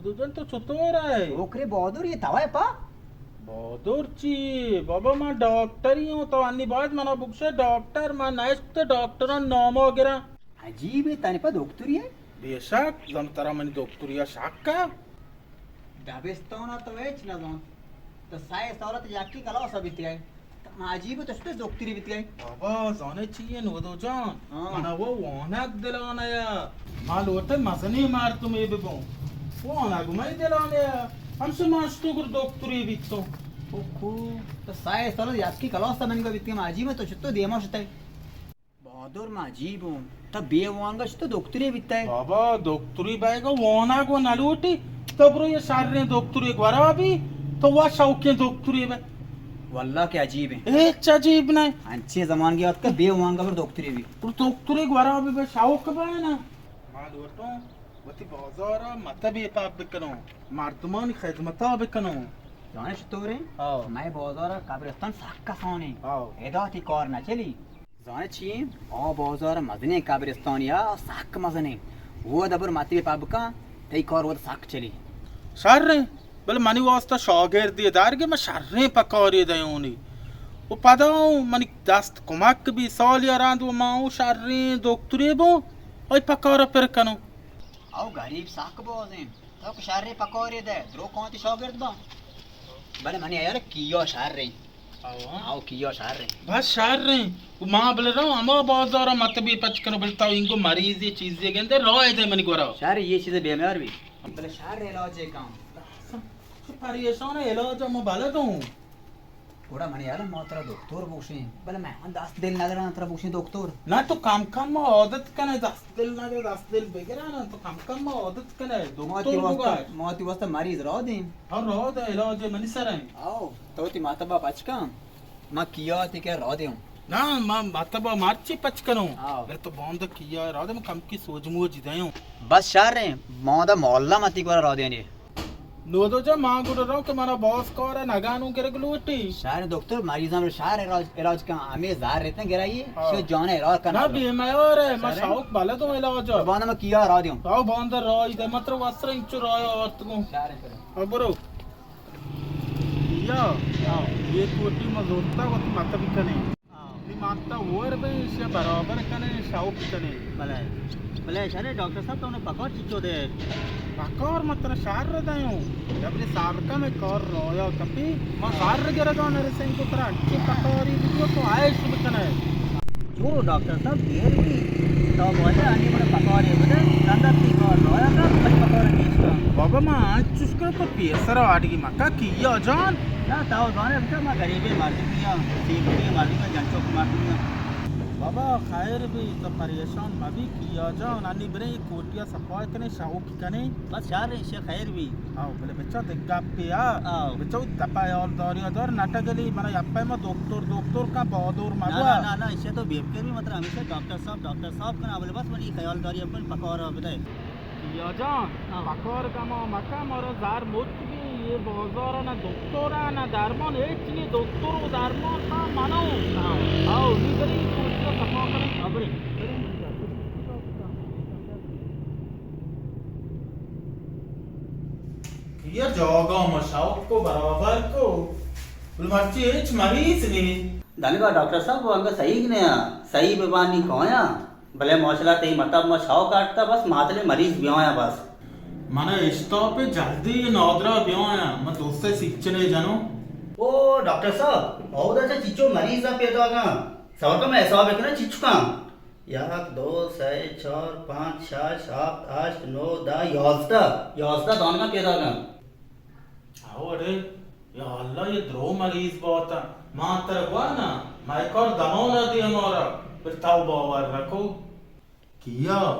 دو جان تو چطور ئے؟ شکر بہادر، یہ تو ئے پا؟ بہادر چی؟ بابا من ڈاکٹری اوں، تو انی باید منا بگشے ڈاکٹر، من نہ اشکتے ڈاکٹران ناما گراں۔ عجیب ئے، تنی پا دکتری ئے؟ بے شک، زن ترا منی دکتری ء شک ء۔ دبستان ء تو ہچ نہ زانت۔ تو سئے سال ء تو یکی کلاس ء بیتگ ئے۔ تو عجیب ئے، تو چطور دکتری بیتگ ئے؟ بابا، زانے چی ئے نودو جان؟ ہاں۔ من ء وہ وانگ دلان ء۔ ما لوٹے مزنیں مردمے ببوں۔ وانگ مئے دلان ء۔ ہمشہ ما اشتوں گر دکتری بیتوں۔ او کو، تو سئے سال ء یکی کلاس ء منی گو بیتگ ئے، ما عجیب ئے، تو چطور دیما شتگ ئے؟ بہادر، ما عجیب اوں۔ تو بے وانگ ء چطور دکتری بیتگ ئے؟ بابا، دکتری بئیگ ء وانگ و نہ لوٹی۔ تو برو یہ شریں دکتری گورا بی، تو وا شوقیں دکتری بئے۔ واللہ کہ عجیب ئے۔ ہچ عجیب نہ۔ انچیں زمانگے آتکہ بے وانگ ء بر دکتری بی۔ برو دکتری گورا بی، بے شوق بئے نا۔ ما لوٹوں وتی بازار ء مطبے پاک بکنوں، مردمانی خدمتا بکنوں۔ زانش تو رے؟ آؤ۔ مئے بازار ء قبرستان سک کسانیں۔ آؤ۔ ادا تی کار نہ چلی۔ زانئے چی انت؟ آ بازار مزنیں قبرستانی ء سک مزنیں۔ ودا بر مطبے پاک بکن، تئی کار ودا سک چلی۔ شریں، بلے منی واسطہ شاگردے درگے، من شریں پکارے دیونی۔ و پدا اوں منی دست کمک بی، سالی ء رند و ما اوں شریں دکترے بوں، آئی پکارا پر کنوں۔ او غریب سک باز انت۔ تو کہ شریں پکارے دئے، درو کانتی شاگرد باں۔ بلے منی ہیال ء کیا شریں۔ آو، ہاں۔ آو، کیا شریں۔ بس شریں۔ و ما بلے رو ہما بازار ء مطبے پچ کنو، بلے تو انگو مریضے چیزے گندے، رائے دے منی گورا۔ شر، یہ چیز بیمار بی۔ بلے شر علاج کام۔ چہ پریشان، علاج ما بلدوں۔ گڑا منی ہیال ء ما ترا دکتور بگوشیں، بلے من دست دل ندراں ترا بگوشیں دکتور۔ نہ، تو کم کم ما عادت کنے، دست دل نہ، دست دل بگراں، تو کم کم ما عادت کنے، ما دکتور تئی واسطہ، بگوش۔ ما تئی واسطہ مریض را دیں۔ ہاں، را دے، علاج منی سر ہیں۔ آؤ، تو تئی ماتبا پچ کن، ما کیا تئی کہ را دیوں۔ نہ، ما ماتبا مرچی پچ کنوں۔ آؤ۔ بلے تو باندا کیا را دے، ما کم کی سوج موج دیوں۔ بس شر ہیں، باندا مولا متی گورا را دینے۔ نودو جان، ما گڑا رو کہ منا باز کار ء نگانوں گرگ لوٹی۔ شر دکتر، مریضاں رو شر علاج، علاج کن، ہمیں زہر رہتے گرائی، ہاں۔ شو جان علاج کرنا نہ رو۔ بے میار ہے، ما شر ہے؟ شوق بلدوں علاج۔ باندا ما کیا را دیوں۔ آؤ باندا رائی دے، متر وسر انچو رایا آرتگوں۔ شر ہے، شر ہے۔ آؤ برو۔ یا، ہاں۔ یہ کوٹی ما زورتا وقت مطلب کنے۔ ہاں۔ نی ماتا ور بے، ایشی برابر کنے، شوق کنے۔ بلے، بلے شرے ڈاکٹر صاحب، تو نے پکار چچو دے؟ پکار متر شر دے ہوں۔ جب نے سال کا میں کار رویا کپی، ما شر گرگا نرسیں کو ترا اچھے پکاری دیو تو عیش بکنے۔ جو ڈاکٹر صاحب دیر بھی، تو بولے انی بڑے پکاری بدے، تندر تی کار رویا کا، بڑے پکار نیشتا۔ بابا ما چوش کر تو پیسر آڑی مکا کیا جان۔ نہ، تو زانے بچا، ما غریبیں مردمے آں، سیمپلیں مردمے آں، جنچوک مردمے آں۔ بابا، خیر بی، تو پریشان مبی، کیا جان، انی بریں اے کوٹیا صفائی کنیں، شوق کنیں۔ بس شر، ایشی خیر بی۔ آؤ، بلے بچا دگہ گپے آ۔ آؤ۔ بچا او دپا حیال داری دار، نٹگلی، منا یپا ما دکتر، دکتر کا بہادر نہ، مگوا۔ نہ، نہ، نہ، ایشی تو بے فکر بی، مطلب ہمیشہ ڈاکٹر صاحب، ڈاکٹر صاحب کنا، بلے بس منی خیال داری اپن پکارا بدے۔ یا جان، ہاں۔ پکار گما مکن، مارا زر مچ بی، یہ بازار نہ دکتر نہ درمان، ہچ نی، دکتر و درمان ما منو۔ ہاں۔ آؤ، نی بریں کوٹیا صفا کنیں۔ ہاں، بریں۔ یہ جاگہ ما شوق کو برابر کو، بل مرچی ہچ مریض نی۔ دنگا ڈاکٹر صاحب، وہ انگا صحیح نہ، صحیح ببانی کایا۔ بلے ماشاءاللہ تئی مطلب ما شوق آٹتا، بس ماتلے مریض بیایا بس۔ منا اشتاپ جلدی نادرا بیایا، ما دوست سیچنے جنو۔ او ڈاکٹر صاحب، اودا چہ چچو مریض پیدا گا۔ سوال کا میں حساب کنا چچو کا۔ یک، دو، سئے، چار، پانچ، شش، ہفت، ہشت، نو، دہ، یازدہ۔ یازدہ دانگا پیدا گا۔ او اڑے، یا اللہ، یہ درو مریض باتا۔ ما تر گوانا، مائے کار دمانا دی ہمارا، پھر تاو باور رکھو۔ کیا؟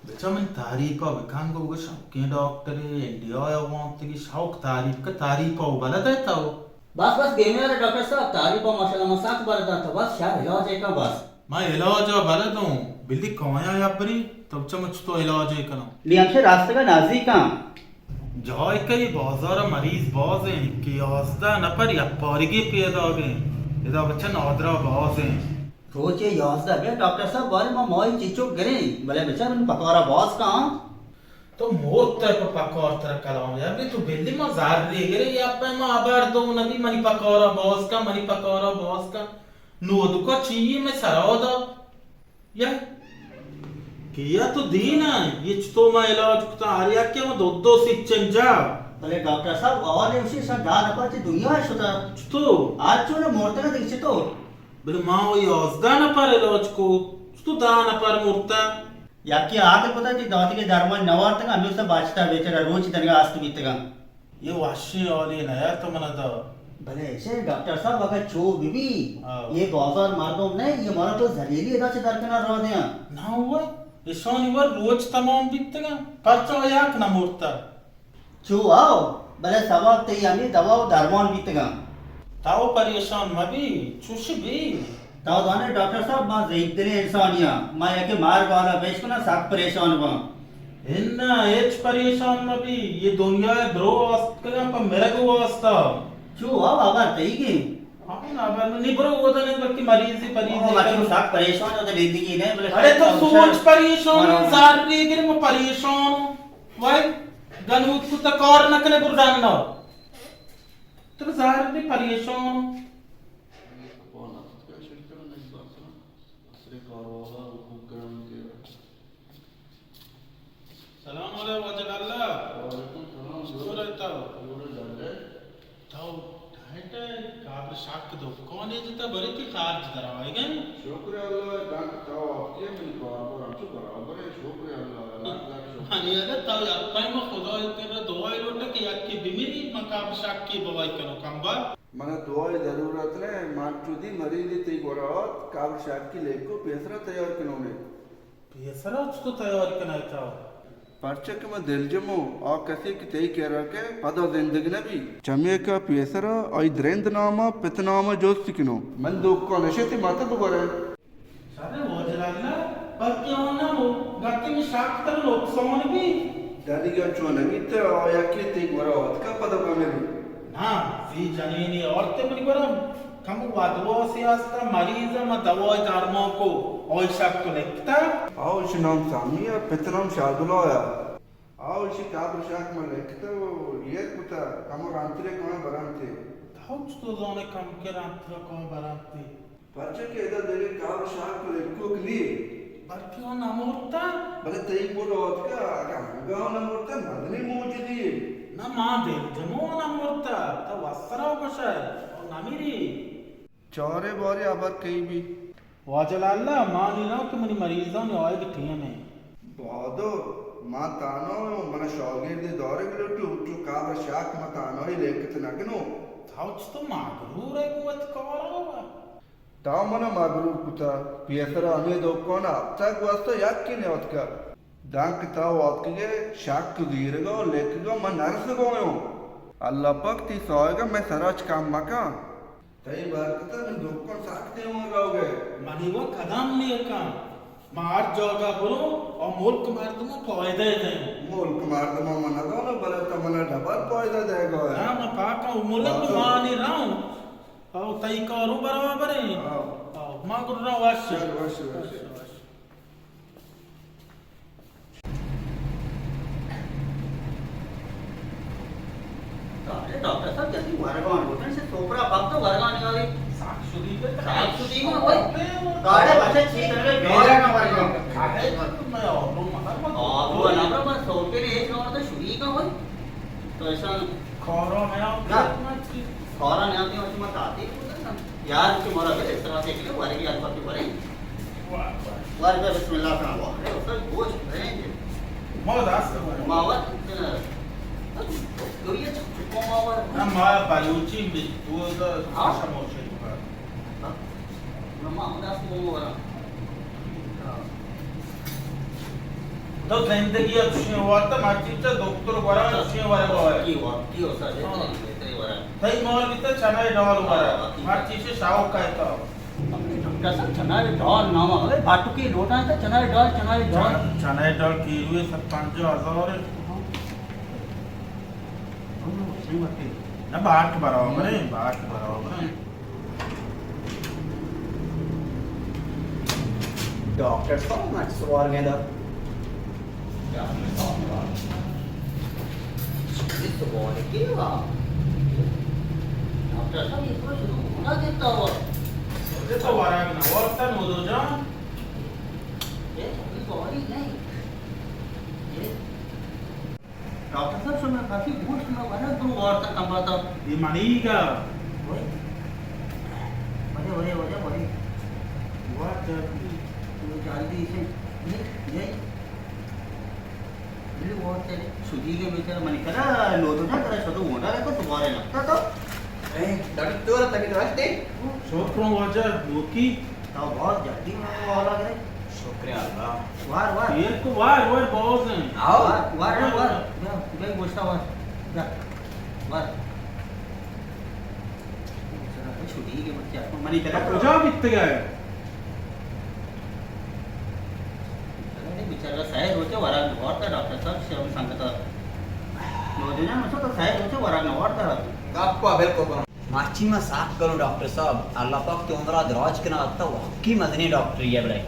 بچا من تعریفا بکن گو، گو شوقیں ڈاکٹرے، انڈیا یا وانتگی، شوق تعریف کا، تعریفا و بلد ہے تو؟ بس، بس، دیمے آرے ڈاکٹر صاحب، تعریفا ماشاءاللہ ما سک بلد ہے تو، بس شر علاج ہے کا بس۔ ما علاج ء بلد اوں، بلی کایاں یا بری، تو چہ مچ تو علاج ء کناں۔ نی ہمشہ راستگا نزیکاں۔ جائے کہ یہ بازار ء مریض باز ہیں کہ یازدہ نفر یک پارگی پیداگ ہیں، ادا بچہ نادرا باز ہیں۔ روچے یازدہ بیا ڈاکٹر صاحب، بارے ما مائی چچو گریں، بلے بچہ من پکارا باز کاں۔ تو موت ئے پہ پکار ترا کلام یار بی، تو بلی ما زر ریگرے یا پہ ما ابر دو نبی، منی پکارا باز کن، منی پکارا باز کن۔ نودکا چی مئے سرا دا؟ یا کیا تو دین ئے؟ یہ چطور ما علاج کتا؟ ہر یکے ما دو دو سیچن جا۔ بلے ڈاکٹر صاحب، اول ایشی شا دہ نفر چہ دنیا شتا۔ چطور؟ آج چون مرتگا دیکھ چطور؟ بلے ما وہ یازدہ نفر علاج کو، چطور دہ نفر مرتا؟ یکے آگل کتا کہ داتی کے درمان نوارتگا، ہمیں اسا باچتا بیچارہ روچ دنگا است بیتگا۔ یہ وشیں حالے نہ یار تو منا دا۔ بلے ایشے ڈاکٹر صاحب، اگر چو بی بی، ہاں۔ یہ بازار مردم نہ، یہ مارا تو ذلیلی ادا چہ درکنا را دیاں۔ نہ ہوا، ایشانی ور روچ تمام بیتگا، پرچا یک نہ مرتا۔ چو آؤ، بلے سواب تئی ہمیں دوا و درمان بیتگا۔ تو پریشان مبی، چوش بی۔ تو زانے ڈاکٹر صاحب، ما ضعیف دلیں انسانی ہاں، ما یکے مار گالا پیش کناں، سک پریشان باں۔ اناں، ہچ پریشان مہ بی، یہ دنیا ء درو آستگاں پہ مرگ واسطہ۔ چو، او ہبر تئی گیں؟ ہاں، ہبر نی برو، وہ تو نہیں، بلکہ مریضی، پریضی او، بچو، سک پریشان ہو تو زندگی نہیں، بلے ارے تو سوچ پریشان، ہاں۔ زار ریگر میں پریشان۔ وای، گنوت کو تکار نہ کنے بردان نہ۔ تو زار بھی پریشان۔ سلام علیکم واجہ لالا۔ وعلیکم سلام۔ شکر ہے تو۔ شکر ہے ڈاکٹر۔ تو ڈائٹ ہے، کابر شاک دکانے جتا بری کی خارج درائے گئے۔ شکر ہے اللہ، ڈاکٹر تو آپ کے من کاربار ہم تو برابر ہے، شکر ہے اللہ، اللہ کا شکر۔ ہاں، یہ اگر تو یک پائے میں خدا اتنے دعائے لوٹا کہ یک کی بیماری میں کابر شاک کی بوائی کنو کم با۔ من ء دعائے ضرورت نہ، من چودی مریضے تئی گورا آت، کابر شاکی لیکو پیسرا تیار کنونے۔ پیسرا چتو تیار کنائے تو؟ پرچا کہ من دلجمو، آ کسے کہ تئی کرا کہ پدا زندگ نہ بی۔ چمیکا پیسرا آئی درند ناما پت ناما جست کنو۔ من دکان نشتی مت بگورے۔ شریں واجہ لالا، بلکہ آ نہ ہو، گڑتی میں شاک تر نقصان بی۔ دادی گا چو نہ بیت، آ یکی تئی گورا آتکا پدا بمری۔ نا، سی جنینی عورت منی گورا کم ودواسی ہستا، مریض ما دوا درمان کو، آئی شاک تو لکھتا۔ آ، اش نام سامی ہے، پت نام شادلا ہے۔ آ، اش کابر شاک ما لکھتا و یہ کتا، کم رانترے کم برانتے۔ تو چتو زانے کم کے رانترے کم برانتے؟ پرچا کہ ادا دگہ کابر شاک لکوک نی۔ بلکہ آ نہ مرتا۔ بلے تئی گورا آتکا، اگاں انگا نہ مرتا، مزنیں موجدی یے۔ نہ، ما دلجمو نہ مرتا، تو وسرا گوشئے، آ نہ مری۔ چارے بارے ہبر کئی بی؟ واجہ لالا، ما نی نہ کہ منی مریضانی آئیگ ٹیم ہے۔ بہادر، ما تانا ہوں، منا شاگردے دارگ لوٹو، چو کابر شاک ما تانائی لیکت نہ کنو۔ تو چتو مغرور ہے گوں وت کارا۔ تو منا مغرور کتا، پیسرا ہمے دکان ء ہپتگ گوستہ یکے نیاتکگ۔ دانکہ تو آتکگئے شک زیرگا و لکگا من نرسگایوں۔ اللہ پاک تئی ساہگا مئے سرا چہ کم مکن۔ تئی برکتا نوں دکان سک دیما روگئے۔ منی وا کدام نیکاں؟ ما ہر جاگہ برو و ملک مردماں پائدہ دئیں۔ ملک مردماں من نزاناں، بلے تو منا ڈبل پائدہ دئیگا ئے۔ ہاں، ما پاکاں و ملک مانی راں۔ او تئی کارو برابر ایں۔ ہاں۔ او ما گڑا وش۔ چل، وش، وش۔ وش، وش۔ ارے ڈاکٹر صاحب، جلدی ورگان بوتن سے سوپرا پاک تو ورگان نکالی۔ ساک شدی پہ ساک شدی میں بھائی۔ گاڑے بچے چیز کرے، گاڑے نہ ورگان۔ کھائے تو میں اور لوگ مگر مت آ، وہ نمبر میں سو کے لیے ایک نمبر تو شدی کا بھائی۔ تو ایسا کھارا نیا نہ۔ کھارا نیا تے مت آتے۔ یار، کہ مارا بلے اس طرح سے کہ ورگی الفا کی ورگی۔ واہ، واہ۔ ورگا بسم اللہ کنا، واہ۔ ارے، استاد، گوش بھریں جی۔ ما دست کو۔ ما وا، تو یہ چکو ما وا۔ نہ، ما بلوچی بھی، تو دا ہاں؟ شموشے۔ ہاں؟ نہ، ما دست کو ورا۔ تو زندگی ء چشیں وارتا، مرچی چہ دکتر گورا چشیں ورگ ء۔ کی وا، کی استاد، ہاں۔ بہترین، بہترین ورگ۔ تئی مول بیتا چنائے ڈال ورگ۔ ہاں، باقی مرچی سے شاوک کہتا۔ ڈاکٹر صاحب، چنائے ڈال نام ہے، بھاٹو کی لوٹا ہے، چنائے ڈال، چنائے ڈال۔ چن-، چنائے ڈال کیلو ہے ست پنجاہ ہزار ہے۔ ہاں۔ نہ، باٹ برابر ہے، باٹ برابر ہے۔ ڈاکٹر صاحب، مچ سوار گئے دا۔ ڈاکٹر صاحب، تو بارے کے وا؟ ڈاکٹر صاحب، یہ تو شروع ہونا دیتا ہوا۔ مجھے تو ورگ نہ ورتا نودو جان۔ یہ کوئی باری نہیں۔ یہ ڈاکٹر صاحب، شما کافی گوشت، ما ورگ تو وارتا کم باتا۔ یہ منیگا۔ اوئے۔ ورے، ورے، ورے، ورے۔ وارتا۔ تو جلدی سے۔ یہ، یہ۔ بلے وارت ءَ شدیگ ءَ بیچارہ منی کرا نودو جان کرا شتو گونڈا رکھو دوبارہ نکتا تو۔ اے، ڈاکٹر تو رہا تبھی تو ہستے؟ شکر ہوں واجہ، دوکی۔ تو بہت جلدی میں والا کرے۔ شکر اللہ۔ وار، وار۔ یہ کو وار، وار بہت ہیں۔ آؤ۔ وار، وار، وار۔ جا، جا گوشتا وار۔ جا۔ وار۔ بیچارہ شدیگ ءَ مرچی منی کرا۔ کجا بیتگ ئے؟ ارے بیچارہ سئے روچ ءَ ورگ نہ وارتا ڈاکٹر صاحب، شم سنگت ءَ۔ نودو جان، تو سئے روچ ءَ ورگ نہ وارتا۔ گپ ءَ بالکل کرو۔ مرچی ما ساک کروں ڈاکٹر صاحب، اللہ پاک تو عمر ءَ دراج کنا، تو واقعی مزنیں ڈاکٹر ئے بلے۔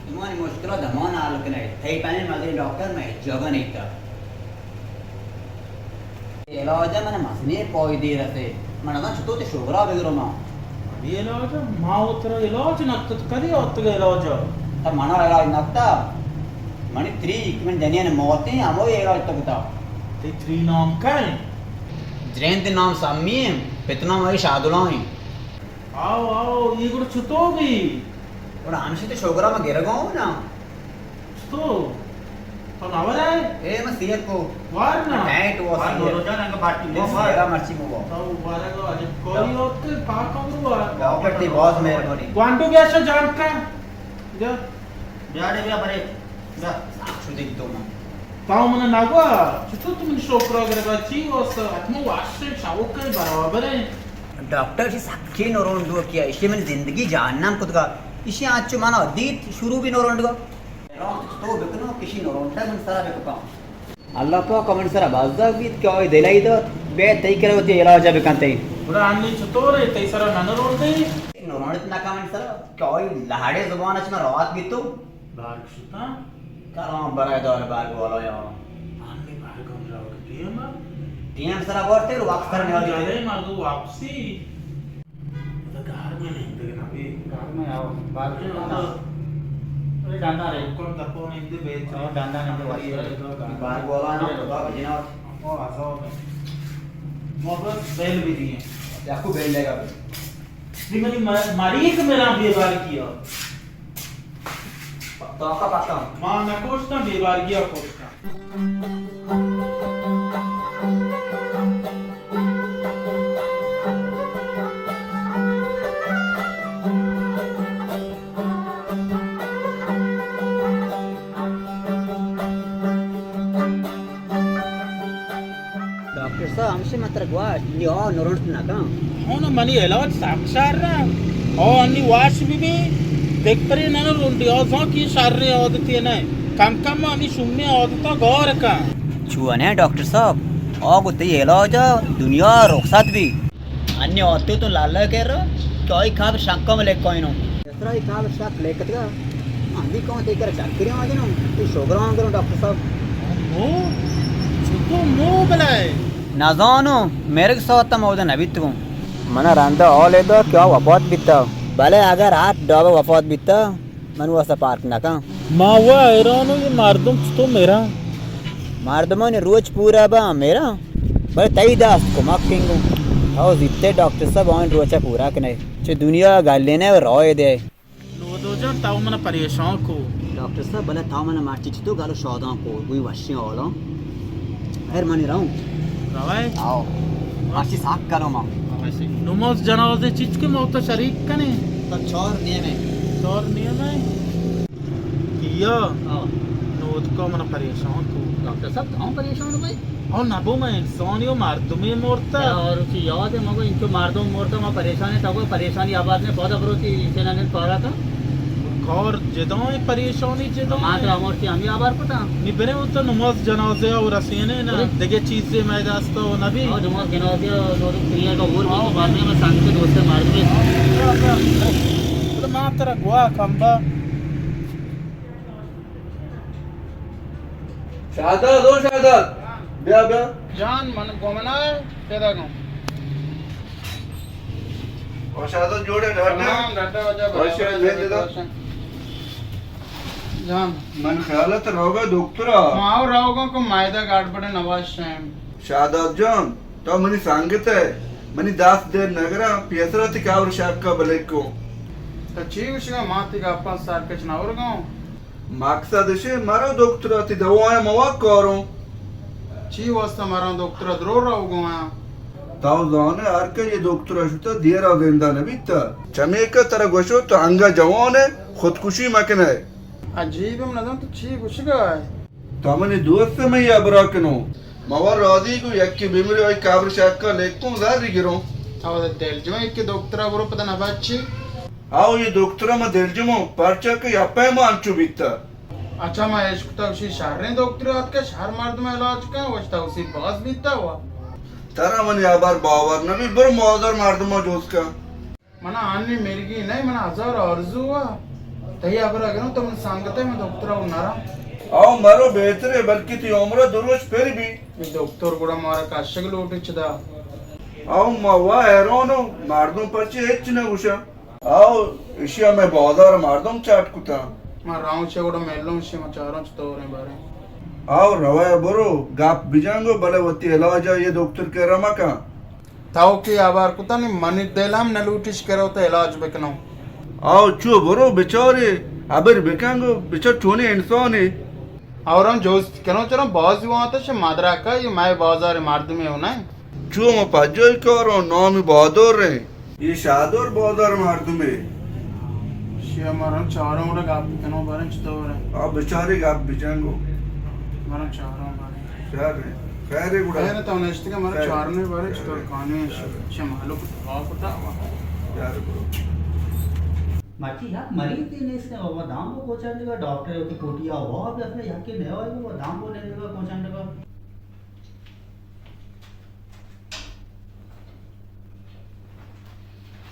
ایمانی مشکل ءَ دمان حل کنے، تئی پہمیں مزنیں ڈاکٹر میں ہچ جاگہ نیتا۔ علاج ءَ من مزنیں پائدے رسے۔ من نزان چطور چہ شوگرا بگرم۔ منی علاج ءَ؟ ما و ترا علاج نکتت، کدی آتگ علاج ءَ؟ تا منا علاج نکتا؟ منی تری کہ من جنین موتیں ہمو علاج تو کتا۔ تئی تری نام کئے؟ جنین نام سمی ہیں، پت نام آئی شادلا ہیں۔ آؤ، آؤ، یہ گڑا چطور بی؟ گڑا ہمشی تو شوگرا ما گرگا ہوں نا۔ تو، تو نہ ورے؟ اے، من سیر کو۔ وار نا۔ ٹائٹ ہوا وار سیر۔ نورو جان انگا باٹی یہ مو وار۔ سیرا مرچی مو وار۔ تو وارے گو اجب کوئی ہوت کے پاک ہو گو وار۔ ڈاکٹر تئی باز مہربانی۔ گوانڈو بیا شا جان کا۔ جا۔ بیا رے بیا برے۔ بیا۔ ساک شدی تو من۔ تاو من نگوا۔ چطور تو من شوکرا گرگا چی واسطہ؟ اتمو واشے شاوکے برابر ہیں۔ ڈاکٹر شی سکی نورونڈو کیا۔ اشی من زندگی جہنم کتگا۔ اشی آنچو منا دیت شروع بھی نورونڈگا۔ تو بکنو کشی نورونٹا من سرا بکپاں۔ اللہ پاک من سرا بزگ بیت کہ آئی دلائی دات، بیا تئی کرا وتی علاج بکنتے۔ گڑا انی چطور ہے، تئی سرا نہ نورونڈے؟ نورونڈت نہ کا من سرا، کہ آئی لہڑے زبان اچ من روات بیتو۔ بارگ شتاں؟ کرام برای دار بارگ والا یا۔ انی بارگ ہم راوگ ٹیم۔ ٹیم سرا بارتے رو وقت سر نیادی۔ جانے مردو واپسی۔ تو گار میں نہیں، تو نہ بھی۔ گار میں آؤ، بار میں آؤ۔ اے ڈانڈا رے۔ کون دپو نہیں دے بیچ۔ او ڈانڈا نہیں دے، واشی۔ بار بولا نا، خدا بجنا۔ او آزاد۔ محبت بیل بھی دیے۔ یا کو بیل لے گا۔ دی منی مر-، مریض میرا بیمار کیا۔ تو کا پتا؟ ماں نہ کوشتا، بیمار کیا کوشتا۔ ڈاکٹر صاحب، ہمشی من ترا گوشت، نی آ نرنت نہ کن۔ ہاں نا، منی علاج سک شر نا۔ آ انی واش بی بی، دگہ پرے نہ رندی، آ زان کہ شریں عادتے نہ۔ کم کم ہمے شومیں عادتا گار کن۔ چو نہ ڈاکٹر صاحب، آ گو تئی علاج دنیا رخصت بی۔ انی آتے تو لالا کر کہ آئی کاب شکم لکھائینو۔ ترا اے کاب شک لیکتگا، ہندی کون تئی کرا چکری آ جنو، تئی شوگران کرو ڈاکٹر صاحب۔ مو؟ چکو مو بلائے؟ نزانو، مرگ ساعت مودا نبیتگوں۔ منا رندا حال دا کہ آ وفات بیتا۔ بلے اگر ہر ڈابا وفات بیتا، من واسطہ پارک نکن۔ ما وا حیرانو، یہ مردم چطور میرا؟ مردمانی روچ پورا با میرا۔ بلے تئی دست کمک کنگو۔ او زیتے ڈاکٹر صاحب آن روچا پورا کنے۔ چہ دنیا گلینے و رائے دے۔ نودو جان، تو منا پریشان کو۔ ڈاکٹر صاحب، بلے تو منا مرچی چتو گالو شادان کو، گوی وشی حالاں۔ خیر منی رہوں۔ روائے؟ آؤ۔ مرچی ساک کرو ما۔ نماز جنازے چچ کے موت شریک کنے؟ تا چار نیمے۔ چار نیمے؟ کیا؟ ہاں۔ نودکا منا پریشان کو۔ ڈاکٹر صاحب، تو پریشان بھائی؟ او نبو، میں انسانی و مردمی مرتا۔ اور اسی یاد ہے، مگو انچو مردم مرتا، ما پریشان ہے، تو پریشانی آباد نے پودا بروتی، اسے نہ پارا تھا۔ کار جدائیں، پریشانی جدائیں۔ ما تو امرتی ہمی آبار کتا۔ نی برے او تو نماز جنازے او رسینے نا، برے۔ دگہ چیزے میں دستا و نبی۔ او نماز جنازے او نور کریے کا اور بھی، آؤ۔ بعد میں سنگ کے دوست مردمی۔ تو ما ترا گوا کمبا۔ شہداد، او شہداد۔ بیا، بیا۔ جان، من گمنا ہے، پیدا گم۔ اور شادو جوڑے ڈاکٹر؟ تمام ڈاکٹر واجہ وش ہے، برابر ہے، لے دے دو۔ وش ہے۔ جان۔ من خیال ہے تو روگا دکترا۔ ما او روگا کو معدہ گاڑبڑ نواز شیم۔ شاداب جان، تو منی سنگت ہے، منی دست دیر نگرا، پیسرا تی کاور شاکا بلکو۔ تو چی گوشگا، ما تی گپاں سرکچ نہ ورگاؤں۔ مقصد اشے مرو دکترا تی دوائیں موا کاروں۔ چی واسطہ مرا دکترا درو رو گویا؟ تو زانے ہر کہ یہ دکترا شتا دیرا زندہ نبیتا۔ چمیکا ترا گوشو تو انگا جوان ہے، خودکشی مکنے۔ عجیب، ہم نزان تو چی گوشگا ہے۔ تو منی دوست میں یہ ابرا کنو۔ موا راضی گو یکی بیمری آئی کابر شاکا لیکوں زاری گروں۔ تو دل جو یکی دکترا برو پتہ نہ بچی۔ آؤ، یہ دکتر ما دلجمو، پرچا کہ یا پیما انچو بیتا۔ اچھا، ما اشکتا وشی شریں دکتر آتکا، شر مردم علاج کن، وشتا وشی باز بیتا ہوا۔ ترا منی ہبر باور نبی، برو مادر مردم جوز کن۔ منا آنی مرگی نہیں، منا ہزار آرزو ہوا۔ تئی ہبر اگروں تو من سنگتے، من دکتر او نرا۔ آؤ مرو بہترے، بلکہ تی عمر دروش پر بی۔ یہ دکتر گڑا مارا کشگ لوٹی چدا۔ آؤ ما وا حیرانو، مردم پرچے ہچ نہ گوشا۔ آؤ، اشیا مئے بازار مردم چاٹ کتاں۔ ما راؤں چہ گڑا میلوں شی، ما چاراں چطوریں باریں۔ آؤ، روئے برو، گپ بجنگو، بلے وتی علاج یہ دکتر کرا مکن۔ تاو کہ آبار کتا نی، منی دل ہم نہ لوٹیش کرو تو علاج بکنو۔ آؤ، چو برو بچارے، ابر بکنگو، بچار چونی انسانے۔ اور ہم جوست کنو چرا باز وانتا شہ مدرکہ، یہ مئے بازار مردمے ہو نہیں۔ چو ما پجائی کاروں، نامی بہادر ہیں۔ یہ شادور بہادر مردمے۔ شیا مرن چاروں گڑا گپ کنو باریں چطور ہے۔ آ بچاری گپ بجنگو۔ مرن چاروں باریں۔ شر ہے۔ خیر ہے گڑا۔ خیر ہے تو نشتگا مرن خیر۔ چاروں باریں چطور خیر۔ کانے شیا مالو کو دعا کتا ہوا۔ یار برو۔ مرچی یک مریضے نیست، بابا دام کو کوچنڈگا، ڈاکٹر ہوتی کوٹیا ہوا، بس میں یک کے نیا ہے، بابا دام کو لیندگا کوچنڈگا۔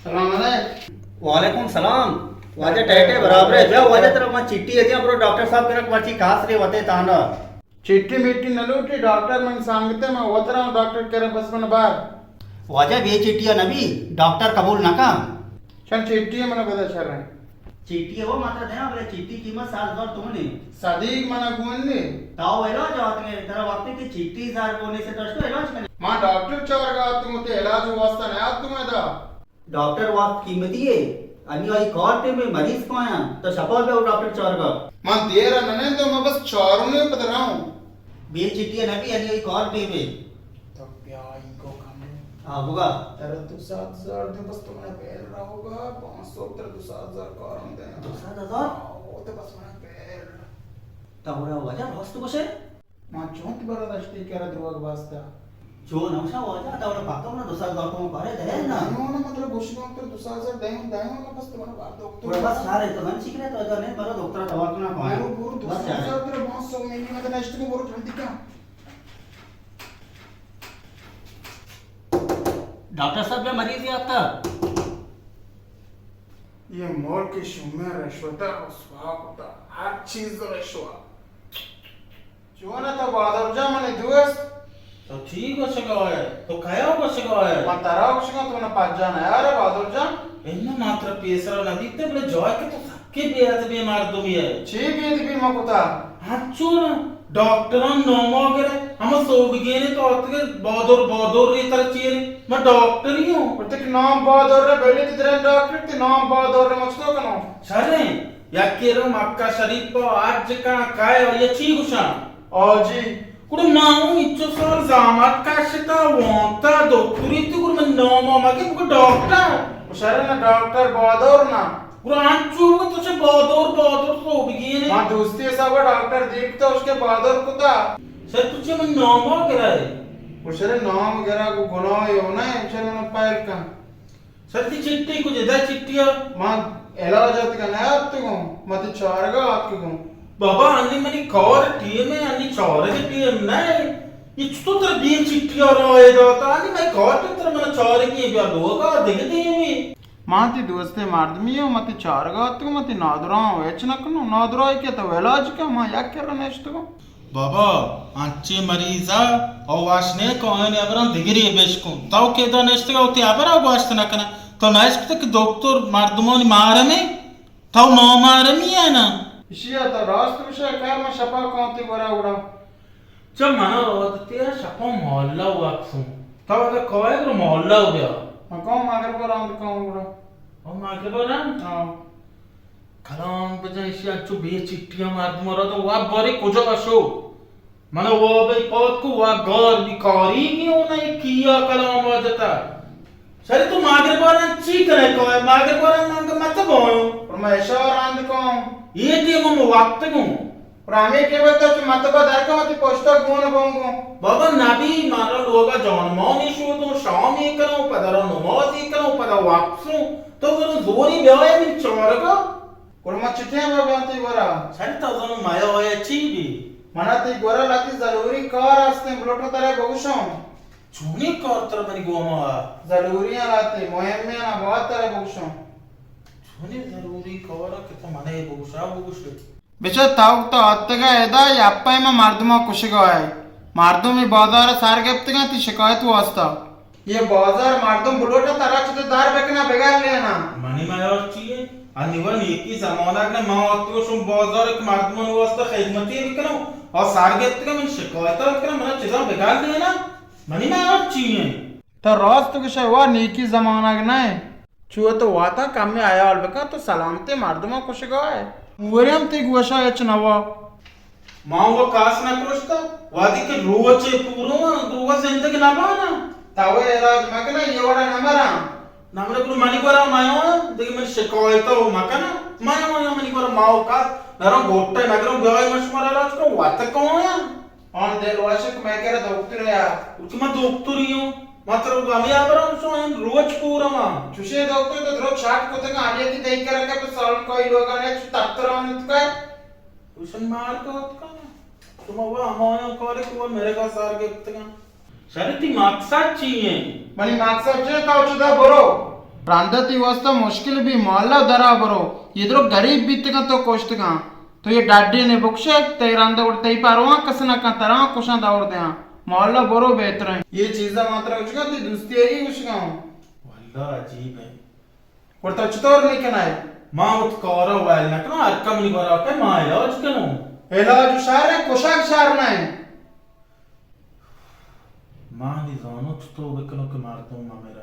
سلام علیکم۔ وعلیکم سلام۔ واجہ ٹیٹے برابر ہے۔ بیا واجہ ترا ما چٹی ہے دیاں، برو ڈاکٹر صاحب کرا مرچی کاس رے وتے تانا۔ چٹی میٹی نہ لوٹی ڈاکٹر، من سانگتے، من وترا ڈاکٹر کرا بس من بار۔ واجہ بے چٹیا نبی، ڈاکٹر قبول نہ کا۔ چل چٹی من بدا شر ہے۔ چٹی وہ ماتا دیاں، بلے چٹی قیمت سات ہزار تومن ہے۔ صدیق منا گون دے۔ تاو علاج آتگے، ترا وقتی کہ چٹی زار کونے سے تو اشتو علاج کنے۔ ما ڈاکٹر چارگا آتگوں، تے علاج واسطہ نہ آتگوں ادا۔ ڈاکٹر وقت قیمتی ہے، انی آئی کار ٹیم میں مریض پایا، تو شپا بے ڈاکٹر چارگا۔ ما دیر نہ تو ما بس چاروں نے پتہ رہوں۔ بے چٹی نہ بھی انی آئی کار ٹیم میں۔ تو بیا اینگو کم۔ ہاں، بگا۔ ترا دو سات ہزار دے، بس تو منا بیل رہوگا، پانچ سو ترا دو سات ہزار کارم دے۔ دو سات ہزار؟ ہاں، وہ تو بس منا بیل۔ تا بڑا واجہ راست گوشے؟ ما چونت برا دشتی کرا دروگ واسطہ۔ چون ہمشا واجہ، تا بڑا پاکا منا دو سات ہزار کم پارے دے نا۔ نہیں ہونا، مطلب گوشگا ترا دو سات ہزار دے، دے ہونا، بس تو منا بار دکتر۔ بڑا بس شارے تو من چکرے تو ادا نہیں، برا دکتر دوا کنا پایا۔ برو، برو، دو سات ہزار ترا پانچ سو میں نہیں، مطلب نشت کو برو جلدی کا۔ ڈاکٹر صاحب، بیا مریضے آتکا۔ یہ ملک شومیں رشوت ء رسوا کتا، ہر چیز رشوت۔ چون ء تو بہادر جان منی دوست؟ تو چی گوشگا ئے؟ تو کیا گوشگا ئے؟ من ترا گوشگا، تو منا پجا نیارے بہادر جان؟ اناں، ما ترا پیسرا نہ دیتے، بلے جوائے کہ تو کہ بے ادبی مردمی ئے۔ چے بے ادبی ما کتا؟ ہنچو نہ، ڈاکٹراں ناما گرے، ہما سوبگینے تو آتکے بادور بادور ری ترا چیرے۔ ما ڈاکٹری ہوں۔ گڑا تئی نام بادور رے، بلے تئی دریں ڈاکٹر، تئی نام بادور رے، ما چطور کنوں؟ شریں، یکے رو مکہ شریف پہ حج کن کائے، آئی چی گوشاں؟ آجی۔ گڑا ما اوں انچو سال زحمت کشتا، وانتا، دکتری تو گڑا من ناما مگے بگو ڈاکٹر۔ شریں نہ، ڈاکٹر بادور نہ۔ گڑا انچو بگو تو چہ بادور، بادور سوبگینے۔ ما دوستی حسابا ڈاکٹر دیر کتا، اشکے بادور کتا۔ سر تو چہ من ناما گرائے۔ گڑا شریں نام گرا گو گناہ یو نہ، شریں من پائل کن۔ سر تئی چٹی کجے؟ دے چٹیا۔ ما علاج آتکا نیاتکگوں، ما تئی چارگا آتکگوں۔ بابا، انی منی کار ٹیم ہے، انی چارگ ٹیم نہ ہے۔ یہ چطور ترا بے چٹیا رائے داتا؟ انی منی کار ٹیم ترا منا چارگی بیا لوگا دگہ دیمی۔ ما تئی دوستیں مردمی ہوں، ما تئی چارگا آتکگوں، ما تئی نادراہ ہوں ہچ نہ کنوں۔ نادراہی کہ تو علاج کن، ما یک کرا نشتگوں۔ بابا، انچیں مریض ءَ او وش نہ کہ آیانی ہبراں دگرے بشکن۔ تو کہ ادا نشتگ ئے وتی ہبر ءَ گوشت نہ کن ئے۔ تو نہ اشکتگ کہ دکتر مردمانی مارمے؟ تو نامارمی ئے نا؟ اشی ءَ تو راست گوش ئے، خیر من شپا کاں تئی گورا گڑا۔ چہ من ءَ عادتے ءَ شپا محلہ وپسوں۔ تو اگہ کائے گڑا محلہ بیا۔ من کاں مغرب ءَ رند کاں گڑا۔ او مغرب ءَ رند؟ ہاں۔ کلام بجن، ایشی انچو بے چٹی ءَ مردم ءَ را تو واب بارے کجا شو؟ من ءَ واب ءَ پاد کو وا گار بیکاری نیو نہ کیا کلام ءَ جتا۔ شری تو ماگر باران چی کرے کو؟ ماگر باران من کہ مت بایو۔ اور میں اشا راند کاں۔ یہ ٹیم ہم وقت گوں۔ اور ہمیں ٹیم تو چ مت با در کا مت پوچھتا گون بونگو۔ بابا نبی مارا لوگا جان مانی شودوں، شامی کنوں، پدرا نمازی کنوں، پدا واپسوں۔ تو برو زوری بیائے من چارگا۔ گڑا ما چتیں بابا تئی گورا؟ سر تو زانو میا آیا چی بی؟ منا تئی گورا لہتے ضروری کار ہستیں، بلوٹو ترا بگوشاں۔ چونیں کار ترا منی گوما؟ ضروری ہیں لہتے، مہمیں نا، باید ترا بگوشاں۔ چونیں ضروری کار کہ تو منا بگوشا بگوشے۔ بچا تو تو آتگا ادا یا اپا ما مردما کشگا ہے۔ مردم ای بازار سر گپتگاں تی شکایت واسطہ۔ یہ بازار مردم بلوٹا ترا چتے دار بکنا بگل لینا۔ منی میار چی ہے؟ انی و نیکی زمانگ نہ ما آتگو شم بازار کہ مردمانی واسطہ خدمتی بکنو۔ آ سر گپتگا من شکایت کنم، منا چیزاں بگل لینا۔ منی میار چی ہے؟ تو راست گوشے، وا نیکی زمانگ نہ ہے۔ چو تو واتا کمی حیال بکن، تو سلامتی مردماں کشگا ہے۔ موری ہم تی گوشا ہچ نوا۔ ما و کاس نہ کشتا، وادی کہ روچے پورو آں، گروہ زندگ نہ بانا۔ تاوے علاج مکنا، یہ وڑا نہ مراں۔ نہ مرے گرو منی گورا مایو، دیگه من شکایت و مکنا۔ مایو یا منی گورا ماو کاس، نرم گوٹے نگرم بیای من شمارا علاج کرو، وات کون یا؟ آن دل واشک میں کرا دکتر یا۔ اچ ما دکتر ہی ہوں۔ ما ترا گامی آبرا ہم سو این روچ پورا ما۔ چوشے دکتر تو درو چاٹ کتگا، آلی تی دئی کرا کہ پہ سال کوئی لوگا نے چو تتران اتکا۔ کشن مار کا اتکا۔ شما وہ ہمایاں کارے کہ وہ میرے کا سار گپتگا۔ شر تی مقصد چی ہیں؟ منی مقصد چی ہے؟ تو چدا برو۔ رندا تی واسطہ مشکل بی، محلہ درا برو۔ یہ درو غریب بیتگا تو کشتگا۔ تو یہ ڈاڈی نے بکشے، تئی رندا گڑ تئی پرواں کس نہ کن، ترا کشاں دور دیاں۔ محلہ برو بہتریں۔ یہ چیزا ما ترا گوشگا، تی دوستی ہے یہ گوشگا ہوں۔ واللہ عجیب ہے۔ گڑا تو چطور نہ کنائے؟ ما وت کارا ویل نہ کنوں، ہر کم منی گورا کئے ما علاج کنوں۔ علاج شر ہے، کشگ شر نہ ہے۔ ما نی زانو چطور بکنوں کہ مردم ممیرا۔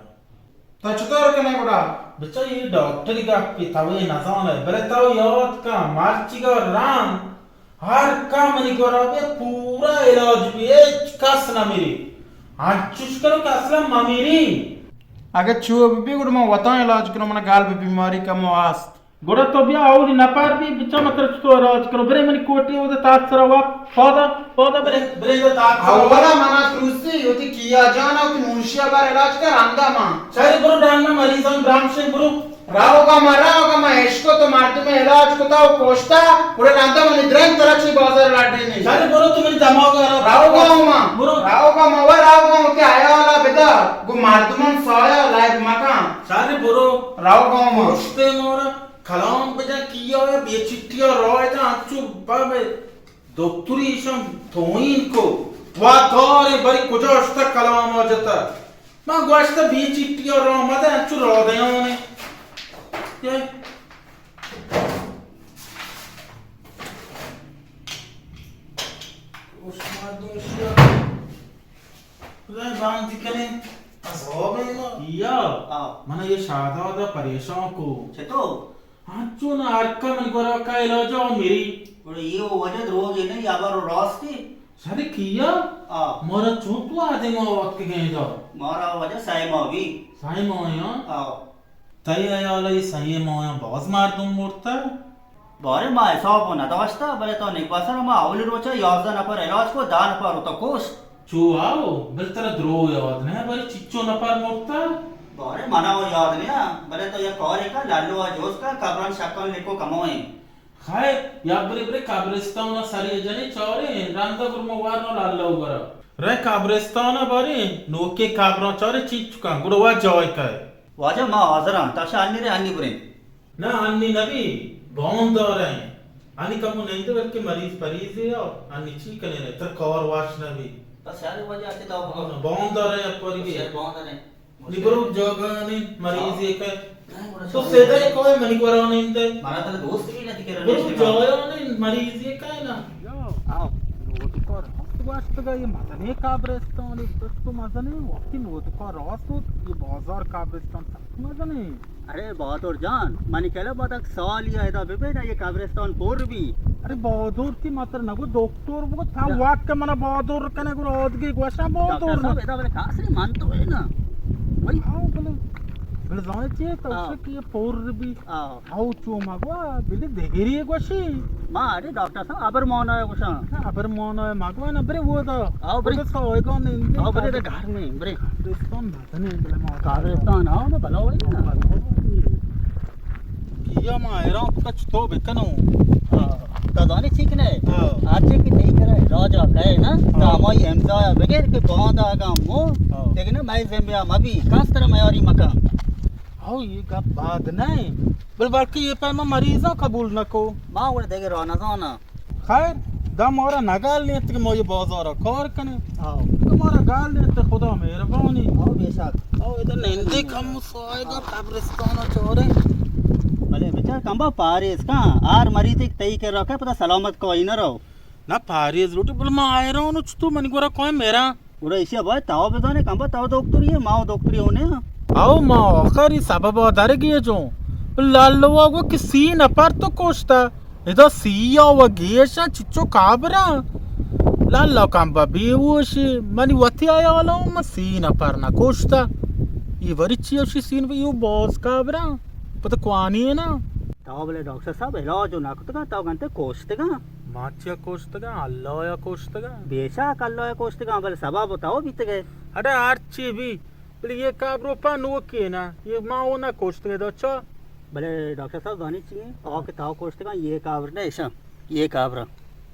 تو چطور کنے گڑا؟ بچا یہ ڈاکٹری گپی تو یہ نزانے، بلے تو یاد کن، مرچیگا رند ہر کم منی گورا بیا پورا علاج بی، ہچ کس نہ مری۔ انچوش کرو کہ اصلا ممیری۔ اگہ چو بی گڑا من وتان علاج کنوں، من گل بی بیماری کمو ہست۔ گڑا تو بیا اولی نپر بی، بچا من ترا چطور علاج کنوں۔ برے منی کوٹی اودا تات سرا وا، پادا، پادا برے۔ برے، برے تو تات سرا وا۔ اولا منا تروسی، وتی کیا جان او کہ منشیا بار علاج کر رندا ما۔ ساری برو ڈانگا مریضان برامشے برو۔ راوگا ما، راوگا ما، عشق تو مردم علاج کتا و کشتا، گڑا رندا منی درنگ ترا چی بازار لڈی نی۔ ساری برو تو منی دماغ را۔ راوگا ما۔ برو۔ راوگا ما و راوگا ما، تی حیالا بدار۔ گو مردمان سایہ لائب مکان۔ ساری برو۔ راوگا ما۔ پشتے مورا کلام بجا کیا ہے، بے چٹیا راہ جا انچو بابے۔ دکتری ایشان توہین کو۔ وا کارے بری کجا اشتا کلام آ جتا۔ من گوشت بی چٹی ء راہ مدئے، انچو راہ دیانے۔ یہ اس مردم شیا۔ خدای باندی کنیں۔ عذاب ہے نا۔ یا۔ آ۔ من یہ شاداد پریشان کو۔ چطور؟ انچو نہ ہر کم گورا کا علاج ء میری۔ گڑا یہ وجہ دروگی نہیں، یا بارو راستی۔ سر کیا؟ آ۔ مارا چون تو آدم آوات کے گئے دا؟ مارا وجہ سائے ماہ بھی۔ سائے ماہ یاں؟ آ۔ تئی حیال ء سئیں ماہاں باز مردم مرتہ؟ بارے ما حساب و نداشتہ، بلے تو نگبسر ما اولی روچا یازدہ نفر علاج کو، دہ نفر و تو کشت۔ چو آو، بل ترا دروگ یاد نہ، بلے چچو نفر مرتہ؟ بارے منا و یاد نیا، بلے تو یک کارے کن، لالو آ جوز کن، قبران شکان لکو کموئیں۔ خیر، یا برے برے قبرستان سری جنے چارے، رندا برمو ورنو لالو گرا۔ رے قبرستان بارے، نوکے قبران چارے چیچ کن، گڑا وا جای کئے۔ واجہ ما حاضر آں، تاشا انی رے انی بریں۔ نہ انی نبی، بان داریں۔ آنی کمو نندے، بلکہ مریض پریزے آ، آنی چی کنے نے، تر کار واش نہ بی۔ بس یار وجہ سے تو بہت دارے اپوری بی۔ بہت دارے۔ نی برو جاگہ نے مریض یہ کہ تو سیدھا ایک کوئی منی گورا نندے۔ مارا تر دوست بھی نہ دکھے برو جاگہ نے مریض یہ کہ نا۔ آؤ، نوت کار ہم تو گوشتگا یہ مزنے قبرستان، تو مزنے وقتی نوت کار راست، یہ بازار قبرستان سخت مزنے۔ ارے بہادر جان، منی کلب ءَ تک سال یا ادا ببے نا، یہ قبرستان پر بی۔ ارے بہادر تی ماتر نگو دکتر بگو، تھا یا۔ وقت کہ منا بہادر کنے گو آدگی گوشاں بہادر ڈاکٹر صاحب، ادا بلے کاسری من تو ہے نا۔ وہی۔ ہاں، بلے، بلے زانے چیئے تو ہاں۔ اسے کہ یہ پر بی۔ ہاں۔ ہاؤ چو مگوا، بلے دگری گوشی۔ ما ارے ڈاکٹر صاحب، ابر مانا ہے گوشاں۔ ابر مانا ہے مگوا نا، برے وہ دا۔ ہاؤ، برے۔ وہ دا سوئے گا نہیں۔ ہاؤ، برے دا گھر میں، برے۔ دوستان۔ کنے بلے ما کارستان، ہاں، ما بلا وئی نا۔ کیا ما حیران کتا چطور بکنوں؟ ہاں۔ تا زانے چی کنے؟ ہاں۔ آچے کہ تئی کرا راجا کہے نا، ہاں۔ تا ہمائی امضا بغیر کہ باندا گا مو، ہاں۔ دیکھ نا، میں ذمہ مبی، کس طرح میاری مکان۔ ہاں، یہ گپ باد نہیں۔ بل بلکہ یہ پیما مریضاں قبول نکو۔ ما وڑ دیگه را نزانا۔ خیر، دا مارا نگل نیت کہ ما یہ بازارا کار کنیں۔ ہاں۔ تو مارا گل نیت، خدا مہربانی۔ ہاں، بے شک۔ او ادا نندے کم سوائے گا قبرستان چورے۔ بلے بچار کمبا پاریز کن، ہر مریض ایک تئی کے رکھے پتا سلامت کوئی نہ رہو۔ نہ پاریز لوٹی، بل ما حیران چتو منی گورا کوئی میرا۔ گڑا ایشی ءَ باید تو بزانے، کمبا تو دکتری ئے، ما دکتری ہونے ہاں۔ او ما آخری سبب ءَ درگی جو۔ لالو ءَ گو کہ سی نفر تو کشتا۔ ادا سی یا و گیشا چچو کابرا۔ لالا کمبا بیوشی۔ منی وتی حیالا ما سی نفر نہ کشتا۔ یہ وری چی اوشی سی نفر، یو باز کابرا۔ پتہ کوانی ہے نا۔ تو بلے ڈاکٹر صاحب علاج نہ کتگا، تو گنتے کشتگا۔ ما چیا کشتگاں؟ اللہ ءَ کشتگاں۔ بے شک اللہ ءَ کشتگاں، بلے سبب تو بیتگ ئے۔ اڑے ہرچی بی، بلے یہ کابرو پہ نوکی نا، یہ ما او نہ کشتگے دا چا۔ بلے ڈاکٹر صاحب زانی چی ہیں؟ آ کہ تو کشتگاں، یہ کابر نہ ایشاں، یہ کابر،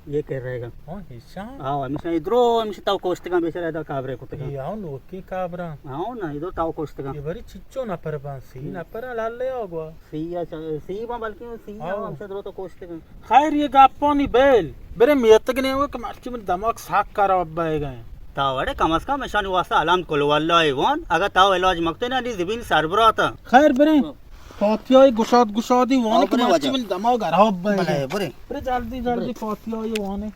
یہ کر رہے گا۔ ہاں، ایشاں؟ ہاں، ہمیشہ ادرو، ہمیشہ تو کشتگاں، بیچارہ دا کابرے کتگاں۔ یہ آؤ نوکی کابراں۔ ہاں نا، ادرو تو کشتگاں۔ یہ بری چچو نہ پر بانسی، نہ پر لالے آگوا۔ سی یا چ-، سی باں بلکیں سی یا ہاں۔ ہمشہ درو تو کوشتگاں۔ خیر، یہ گپانی بیل، برے میتگ نے ہو کہ مرچی من دماغ ساک خراب بہ گئے۔ تا وڑے کم از کم اشانی واسطہ الحمد کل واللہ وان، اگر تا علاج مکتے نا نی زمین سربراتا۔ خیر برے، ہاں۔ فاتحہ گشاد گشادی وان آؤ کہ برے مرچی واجہ۔ من دماغ خراب بہ بلے گئے۔ برے۔ برے جلدی جلدی برے۔ فاتحہ وانے۔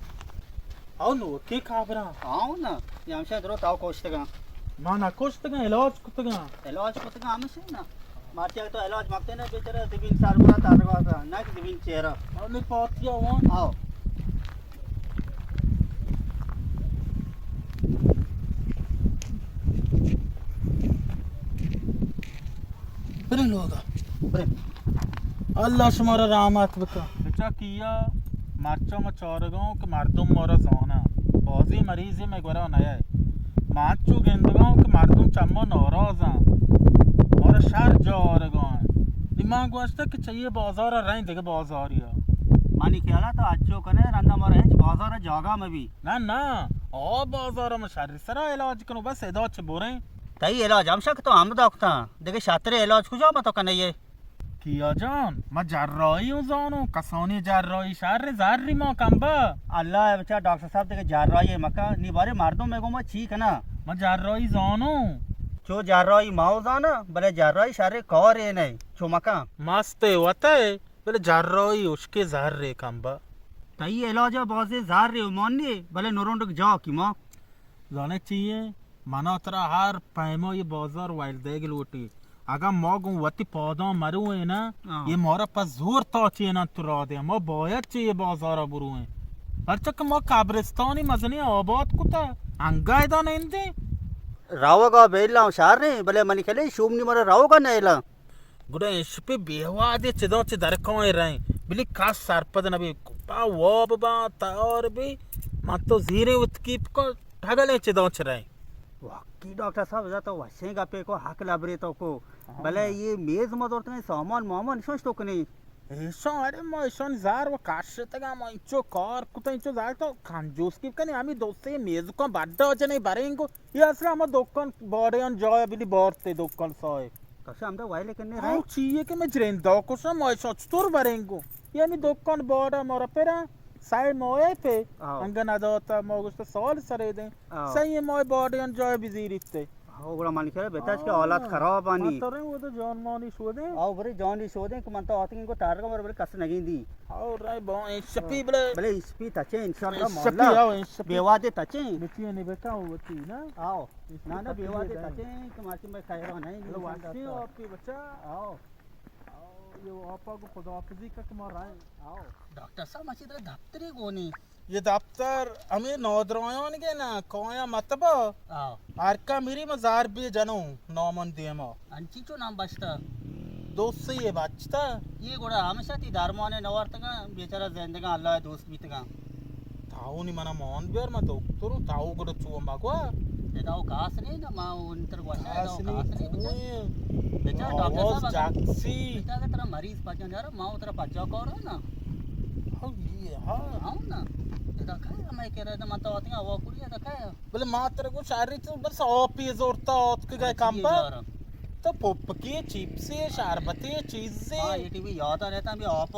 آؤ نو، کے کابرا؟ آؤ نا، یہ ہمشہ درو تاو کوشتگاں۔ ما نہ کوشتگاں، علاج کتگاں۔ علاج کتگاں ہمشہ نا۔ مارچی اگر تو علاج مکتے نا، بیچارہ زمین سر برا تارگا تھا، نہ کہ زمین چہرہ۔ آؤ نی پاتیا ہوں۔ آؤ۔ برے لوگا۔ برے۔ اللہ شمارا رحمت بکا۔ بچا کیا مرچا ما چارگاں کہ مردم مارا زانا۔ بازی مریضی میں گورا نیا۔ ما چو گندگاں کہ مردم چما ناراضاں۔ مارا شر جا آرگاں۔ نی ما گوشتا کہ چہ یہ بازار رہیں دگہ بازاریا۔ منی خیالا تو اچو کنے رندا مارا ہچ بازار جاگا مبی۔ نہ نہ، آ بازار ما شر سرا علاج کنو بس ادا چہ بریں۔ تئی علاج ہمشہ کہ تو ہمدا کتاں، دگہ شترے علاج کجا ما تو کنئے؟ کیا جان، ما جراحی اوں زانوں، کسانی جراحی شر زری ما کمبا۔ اللہ ءَ بچار ڈاکٹر صاحب دگہ جراحی مکا، نی بارے مردم میں گو ما چی کنا؟ ما جراحی زانوں۔ چو جراحی ما او زانا، بلے جراحی شر کارے نہ، چو مکا۔ مست وتے، بلے جراحی اشکے زرے کمبا۔ تئی علاج بازے زرے مانی، بلے نورونڈک جا کی ما۔ زانے چی ایں؟ منا ترا ہر پیما یہ بازار ویل دیگ لوٹی۔ اگاں ما گوں وتی پاداں مرویں نا، ہاں۔ یہ مارا پہ زور تاچیناں تو را دے۔ ما باید چہ یہ بازارا برویں۔ پرچا کہ ما قبرستانی مزنی آباد کتا، انگا ادا نندیں۔ روگا بیلا شر ایں، بلے منی خیال شومنی مارا روگا نیلا۔ گڑا اے شپے بے وادے چداں چہ درکائیں رہیں، بلے کس سرپد نہ بی۔ پا واب باں، تیار بی، من تو زیریں وت کیپ کن، ٹگلیں چداں چہ رہیں۔ واقعی ڈاکٹر صاحب، ادا تو وشیں گپے کو، حق لبرے تو کو۔ ہاں۔ بلے یہ میز ما دورتگیں سامان مامان شش تو کنی۔ ایشان، ارے ما ایشان زر و کشتگاں، ما انچو کار کتاں، انچو زر تو کنجوس کی کنی، ہمیں دو سے میز کو بڈا جنے بریں گو۔ یہ اصلا ہما دکان باڑیان جایا بلی بارتے دکان صاحب۔ کشا ہمدا ویلے کنے آؤ رہے۔ چیئے کہ میں جرندہ کشاں، ما ایشاں چطور بریں گو؟ یعنی دکان باڑا مارا پرا سئے ماہ پہ آؤ۔ انگا نداتا، ما گوشتا سال سرے دیں۔ آؤ۔ سئے ماہ باڑے ان جای بزیریت۔ آؤ، گڑا من کرا بتاچ کہ آؤ حالات نا۔ خراب آنی۔ ما ترے وہ تو جان مانی شودیں۔ آؤ، برے جانی شودیں کہ من تو آتیں کو ٹارگا مر برے کس نگیندی۔ آؤ، رائے با این شپی بلے۔ بلے این شپی تچے انشاءاللہ این شپی، مولا۔ آؤ، این شپی۔ بیوادے تچے۔ بچی نے بتا ہوتی نا۔ آؤ۔ این شپی نا، نا، تچے بیوادے دیں۔ تچے کہ ماچی میں خیرہ نہیں، بلے انشاءاللہ واشی تو۔ آپی بچا۔ آؤ۔ آؤ، یہ آپا کو خداحافظی کا کہ ما رائے۔ آؤ۔ ڈاکٹر صاحب، مچی ترا دفتری گونی۔ یہ دفتر ہمیں نودرایان کے نا، کویا مطبع۔ آؤ۔ ہر کا میری مزار بھی جنو، نامن دیما۔ انچی چو نام بچتا؟ دوست سے یہ بچتا۔ یہ گڑا ہمیشہ تی درمانے نوارتگا، بیچارہ زندگا اللہ دوست بیتگا۔ تاؤنی منا مان بیار، ما دکتر ہوں، تاؤ گڑا چو مگوا۔ ادا او کاس نہیں نا، ما انتر گوشا، ادا او کاس کاس نہیں نہیں، بچا۔ کوئی بچا ڈاکٹر آواز صاحب، اگر جاکسی۔ بچا اگر ترا مریض پجا نیارا، ما ترا پجا کورا نا۔ ہاں، یہ، ہاں۔ ہاں نا۔ ادا کھایا، میں کہہ رہا تھا، من تو آتی ہوں، ہوا کوئی ادا کھایا۔ بلے ما ترا گوں شاری تو بس آپی زورتا آتکگئے کمبا۔ تو پپکی، چپسی، شربتی، چیزی۔ ہاں، یہ ٹی وی یاد آ رہتا، ہمیں آپ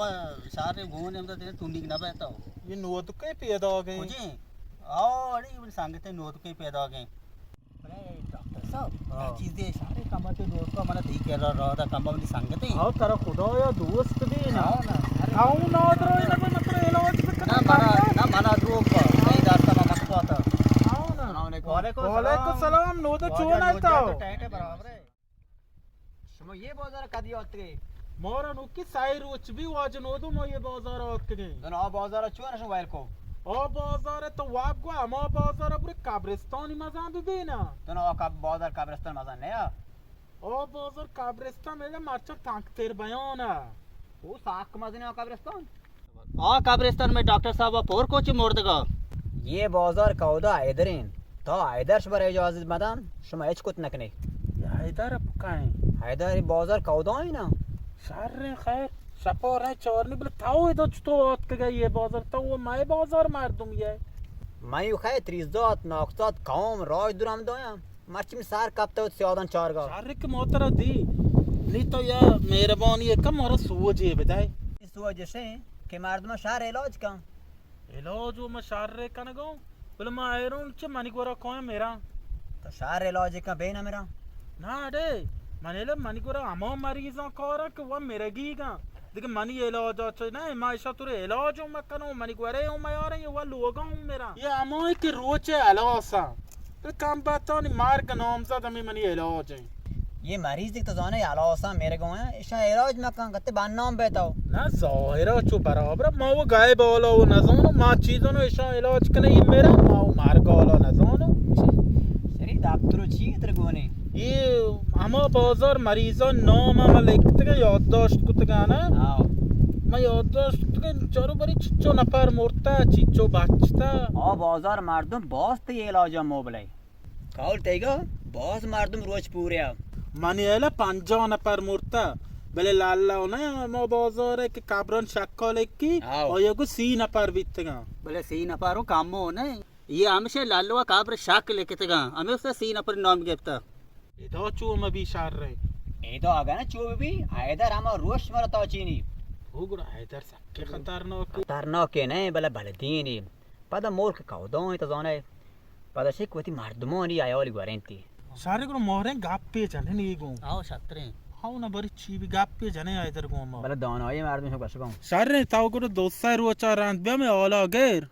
شار گون ہم تو تیرے ٹنڈی نہ بہتا ہو۔ یہ نودکے پیدا گئے۔ کجے؟ آؤ، اڑی بڑی سنگتے نودکے پیدا گئے۔ بلے ڈاکٹر صاحب، ہاں۔ چیزے شارے کمبا تے نودکا منا تئی کرا رہا دا کمبا منی سنگتے۔ آؤ، ترا خدا یا دوست بھی نا۔ ہاں نا۔ ارے۔ آؤ، نادرو، یہ نہ مطلب علاج بھی کرنا نہ، منا، نہ، منا دروگ با۔ نہیں داستا ما مت پاتا۔ آؤ نا۔ السلام علیکم۔ وعلیکم السلام۔ وعلیکم السلام، نودو واجہ چون نودو آتا تو ہو؟ ٹائٹ ہے برابر ہے۔ شما یہ بازار کدی آتکے؟ مارا نوکی سائی روچ بھی واجہ نودو ما یہ بازار آتکگیں۔ دن آ بازار چون شما ویل کو؟ آ بازار تو واب گو ہما بازار بری قبرستانی مزان بھی بینا۔ دن آ کب-، بازار قبرستان مزان نیا؟ آ بازار قبرستان میلے مرچا تنگ تیر بیانا۔ او ساک مزنی آ قبرستان؟ آ قبرستان میں ڈاکٹر صاحب پور کو چی مردگا۔ یہ بازار کودا حیدرین۔ تا حیدرش بر اجازت مدن، شما ہچ کت نکنے۔ یہ حیدر کائیں؟ حیدر بازار کودا ہے نا؟ شر خیر، شپا رہے چارنی بلے تاو ادو چطو آتکگا یہ بازار، تو وہ مئے بازار مردم یہ۔ میں خیر تریزدات، ناکسات، قوم، راج درم دایا۔ مرچی من سار کپتہ وت سیادان چارگا۔ شر کہ ما ترا دی۔ نی تو یا مہربانی کن مارا سوجے بدئے۔ سوج اشیں کہ مردم شر علاج کن۔ علاج و ما شر کنگوں، بلے ما حیران چہ منی گورا کوئیں میراں۔ تو شر علاج کن بے نہ میراں۔ نہ اڑے، من ایلے منی گورا ہما مریضاں کاراں کہ وہ مرگیگاں۔ دگہ منی علاج چہ نہ، ما اشا ترے علاج ہوں مکنوں، منی گورے ہوں میاریں، یہ وہ لوگاں ہوں میراں۔ یہ ہمائیں کہ روچ ہلاساں۔ تو کم باتانی مرگ نامزد ہمیں منی علاج ہیں۔ یہ مریض دیکھ تو زانے ہلاساں میرے گو ہیں، اشاں علاج مکن، کتے بنام بیتاو۔ نہ ظاہرہ چو برابر، ما وہ گائے بالا وہ نزانو، ما چیزانو اشاں علاج کنے، یہ میرا ما وہ مرگ والا نزانو۔ شری دکتر چی تر گونے؟ یہ ہما بازار مریضاں نام ہم لکھتگا، یادداشت کتگا نا؟ ہاں۔ ما یادداشت کتگا، چارو بری چچو نفر مرتا، چچو بچتا۔ آ بازار مردم باز تی علاج موبلے۔ کول تیگا باز مردم روچ پوریا۔ منی ایلا پنجاہ نفر مرتا، بلے لالا نہ ہما بازار کہ قبران شکال کی، ہاں۔ آیا گو سی نفر بیتگا۔ بلے سی نفر کم ہو نہیں۔ یہ ہمشہ لالو قبر شک لکھتگا، ہمیں اس سی نفر نام گپتا۔ ادا چو مبی شر رہے۔ ادا اگہ نہ چو بی، حیدر ہما روش مرا تا چینی۔ او گڑا حیدر سکے خطرناک۔ خطرناک نہیں، بلے بلدینی۔ پدا ملک کوداں تو زانے۔ پدا شک وتی مردمانی عیالی گورینتی۔ شر گڑا ماریں گپے جنیں نیگوں۔ آو شتریں۔ آو نہ بری چی بی گپے جنیں حیدر گوں ما۔ بلے دانائی مردم شو گشگوں۔ شریں تاو گڑا دو سہ روچا رند بیا میں حالا گر۔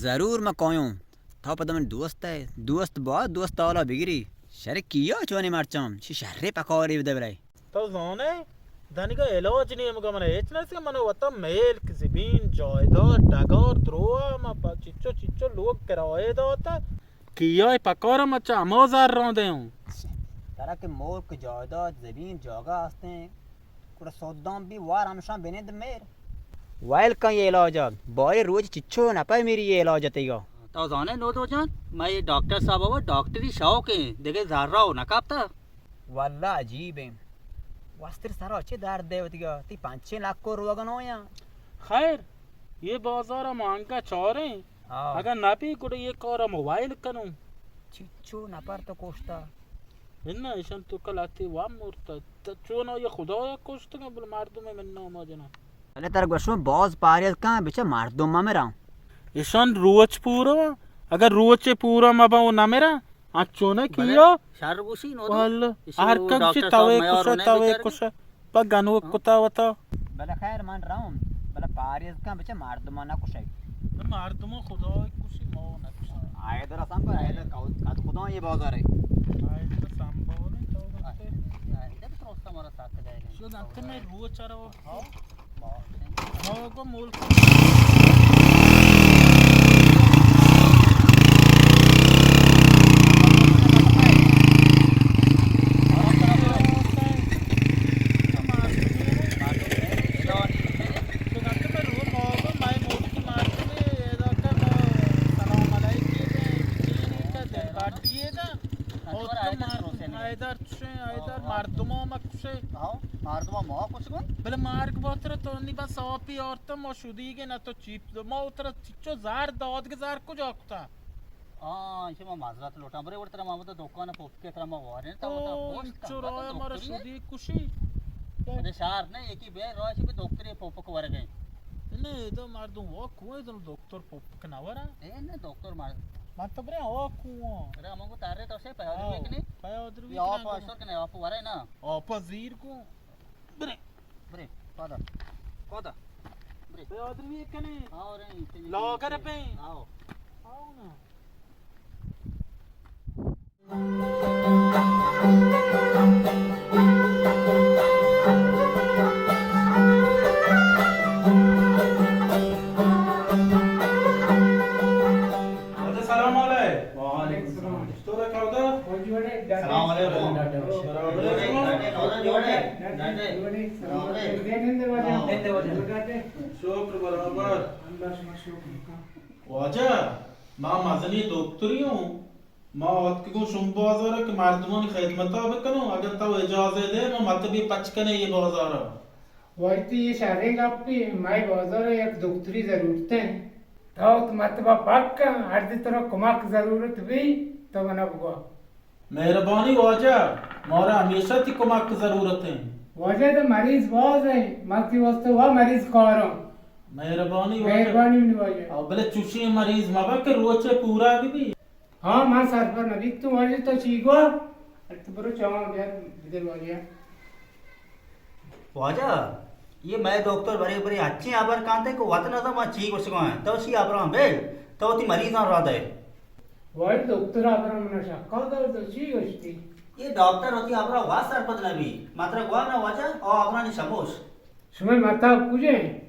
ضرور ما کایوں۔ تو پدا من دوست ئے، دوست با، دوست حالا بگری۔ شر کیا چونی مرچاں، چی شرے پکاری بدے برے۔ تو زانے، دنگا علاج نیمگا من ہیچ نہ کہ من وتا ملک، زمین، جائیداد، ڈگار، دروا، ما پا چچو چچو لوگ کرایہ داتا۔ کیا پکارا ما چا ہما زر راں دیوں۔ ترا کہ ملک، جائیداد، زمین، جاگہ ہستیں، گڑا سوداں بی وار ہمشاں بنند میر۔ ویل کن یہ علاجا، بارے روچ چچو نہ پہ میری یہ علاج تیگا۔ تو زانے نودو جان، میں یہ ڈاکٹر صاحب و ڈاکٹری شوق ہیں، دگہ زرا و نہ کپتا۔ واللہ عجیب ہیں۔ وستر سرا چہ درد دے وتیگا، تی پنچیں لکھ کو روگنویاں۔ خیر، یہ بازار مانگا چاریں۔ ہاں۔ اگر نہ بی گڑا یہ کارا موبائل کنوں۔ چچو نپر تو کوشتا۔ انا ایشان تو کلاتی وام مرتا۔ تو چون آیا خدایا کشتگاں، بل مردم من نام جنا۔ بلے ترا گوشوں، باز پاریز کن، بچہ مردم مہ مراں۔ ایشان روچ پورا، اگر روچ پورا مباں و نہ مراں، انچو نہ بلے کیا؟ شر گوشی نو تو۔ واللہ، ایشی ہر کس ڈاکٹر چی صاحب توے میار کشے، نے توے بیچارگی۔ کشے۔ پہ گنوک ہاں۔ کتا وتا۔ بلے خیر من رہوں، بلے پاریز کن، بچہ مردمان نہ کشے۔ مردمان خدا کشی، ما نہ کشی۔ آئے در اسان پر، آئے در کد خدا یہ بازار ہے۔ آئے در سنبھالے تو گتے۔ آئے در تو مارا ساتھ گئے۔ شو گتے میں روچ رو۔ ہاں۔ حیدر چشیں، حیدر مردماں ما کشے۔ ہاں، مردماں ما کشگوں؟ بلے مارگ باتر تو نی بس آپی آرتم ما شدیگے نہ تو چیپ ما ترا چچو زار دادگ زار کجا کتا؟ آ، ایشی ما معذرت لوٹاں، برے وڑ ترا ما وتا دکان پوپ کے ترا ما واریں، تا وتا او، پوسٹ انچو کن، راہ تو مارا دکتری ہے؟ شدی کشی۔ ارے شار نہ، ایکی بے راہ شی بے دکتری پوپ کو ورگے۔ نہ، ادا مردم وا کوئی دن دکتر پوپ کے نہ ورا۔ اے نہ، دکتر مار۔ من تو برے وا کو۔ ارے ہمو کو تارے تو سے پیادر آؤ، ویکنے۔ پیادر یا ویکنے آپ گو۔ اشور کنے، آپ ورے نا۔ آپ زیر کو۔ برے۔ برے، پادا۔ پادا۔ برے۔ پیادر ویکنے۔ آؤ رے، لاگر پہ۔ آؤ۔ آؤ نا۔ واجہ سلام علیک۔ وعلیکم السلام۔ تو رکھا ہوتا؟ سلام علیکم۔ برابر ہے۔ جوڑے، جوڑے، جوڑے۔ سلام علیکم۔ شکر برابر۔ واجہ، ما مزنی دکتری ہوں۔ ما آتکگوں شم بازار کہ مردمانی خدمتا بکنوں، اگر تو اجازہ دے، ما مطبی پچ کنے یہ بازارا۔ واجہ تئی یہ شریں گپے، مئے بازارا یک دکتری ضرورت ہے۔ تو وت مطبا پک کن، ہر دے ترا کمک ضرورت بی، تو منا بگوا۔ مہربانی واجہ، مارا ہمیشہ تئی کمک ضرورت ہے۔ واجہ تو مریض باز ہے، ما تئی واسطہ وا مریض کاروں۔ مہربانی واجہ۔ مہربانی منی واجہ۔ او بلے چوشیں مریض مبا کہ روچے پورا بی بی۔ ہاں، من سرپد نہ بیتوں واجہ، تو چی گوا؟ تو برو چاواں بیار بدل واجہ۔ واجہ، یہ مئے دکتر برے برے اچیں ہبر کانتے کہ وت نہ زان ما چی گوشگا ہیں۔ تو شی ہبراں بیل، تو وتی مریضاں را دے۔ واجہ دکتر ہبراں منا شکا دار، تو چی گوشتی؟ یہ ڈاکٹر وتی ہبراں وا سرپد نہ بی۔ مترا گوا نہ واجہ، او ہبرانی شموش۔ شمئے متاب کجا انت؟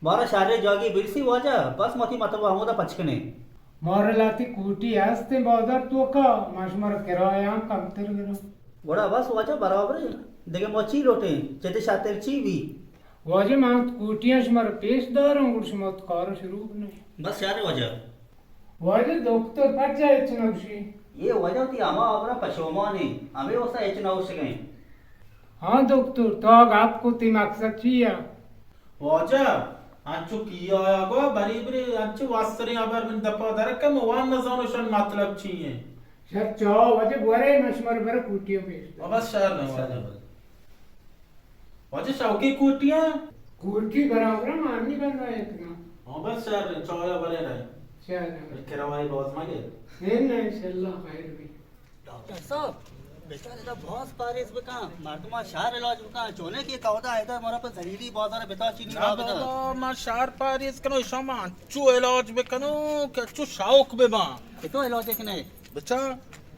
مارا شہرے جاگے برسی واجہ، بس ما وتی متاب ہمودا پچ کنیں۔ مارا لہتے کوٹی ہست انت بازار توکا، ما شمارا کرایہ ہم کمتر گراں۔ گڑا بس واجہ برابر انت، دگہ ما چی لوٹیں؟ چہ تئی شرتر چی بی؟ واجہ ما وت کوٹیاں شمارا پیش داراں، گڑا شما وت کارا شروع کنیں۔ بس شہرے واجہ۔ واجہ دکتر پجا ہچ نہ گوشی۔ یہ واجہ تئی ہما ہبرا پشومان انت، ہمے واسطہ ہچ نہ گوشگیں۔ ہاں دکتر، تو گپ کو، تئی مقصد چی ہے؟ واجہ، انچو کی آیا گو، بری بری انچو واسریں ہبر من دپا درکہ، من وان نزانو شن مطلب چی ہیں۔ شر چاو واجہ بورے، من شمار بر کوٹی پیش دارم۔ بس شر نہ واجہ۔ واجہ شوقی کوٹی ہیں؟ کوٹی برابر ہے، مانی بندہ ایک نا۔ ہاں، بس شر، چایا برے رہے۔ شر۔ کروائی باز مگے۔ نہیں، نہیں، انشاءاللہ خیر بھی۔ ڈاکٹر صاحب، بیچارے دا باز پاریز بکن، مردمان شہر علاج بکن، چونے کہ کہودا ایدر مارا پہ زلیلی بازار بتا چی نی نا را بدا۔ بابا، ما شہر پاریز کنو، شما انچو علاج بکنو کہ انچو شوق ببان۔ کہ تو علاج کنے؟ بچا،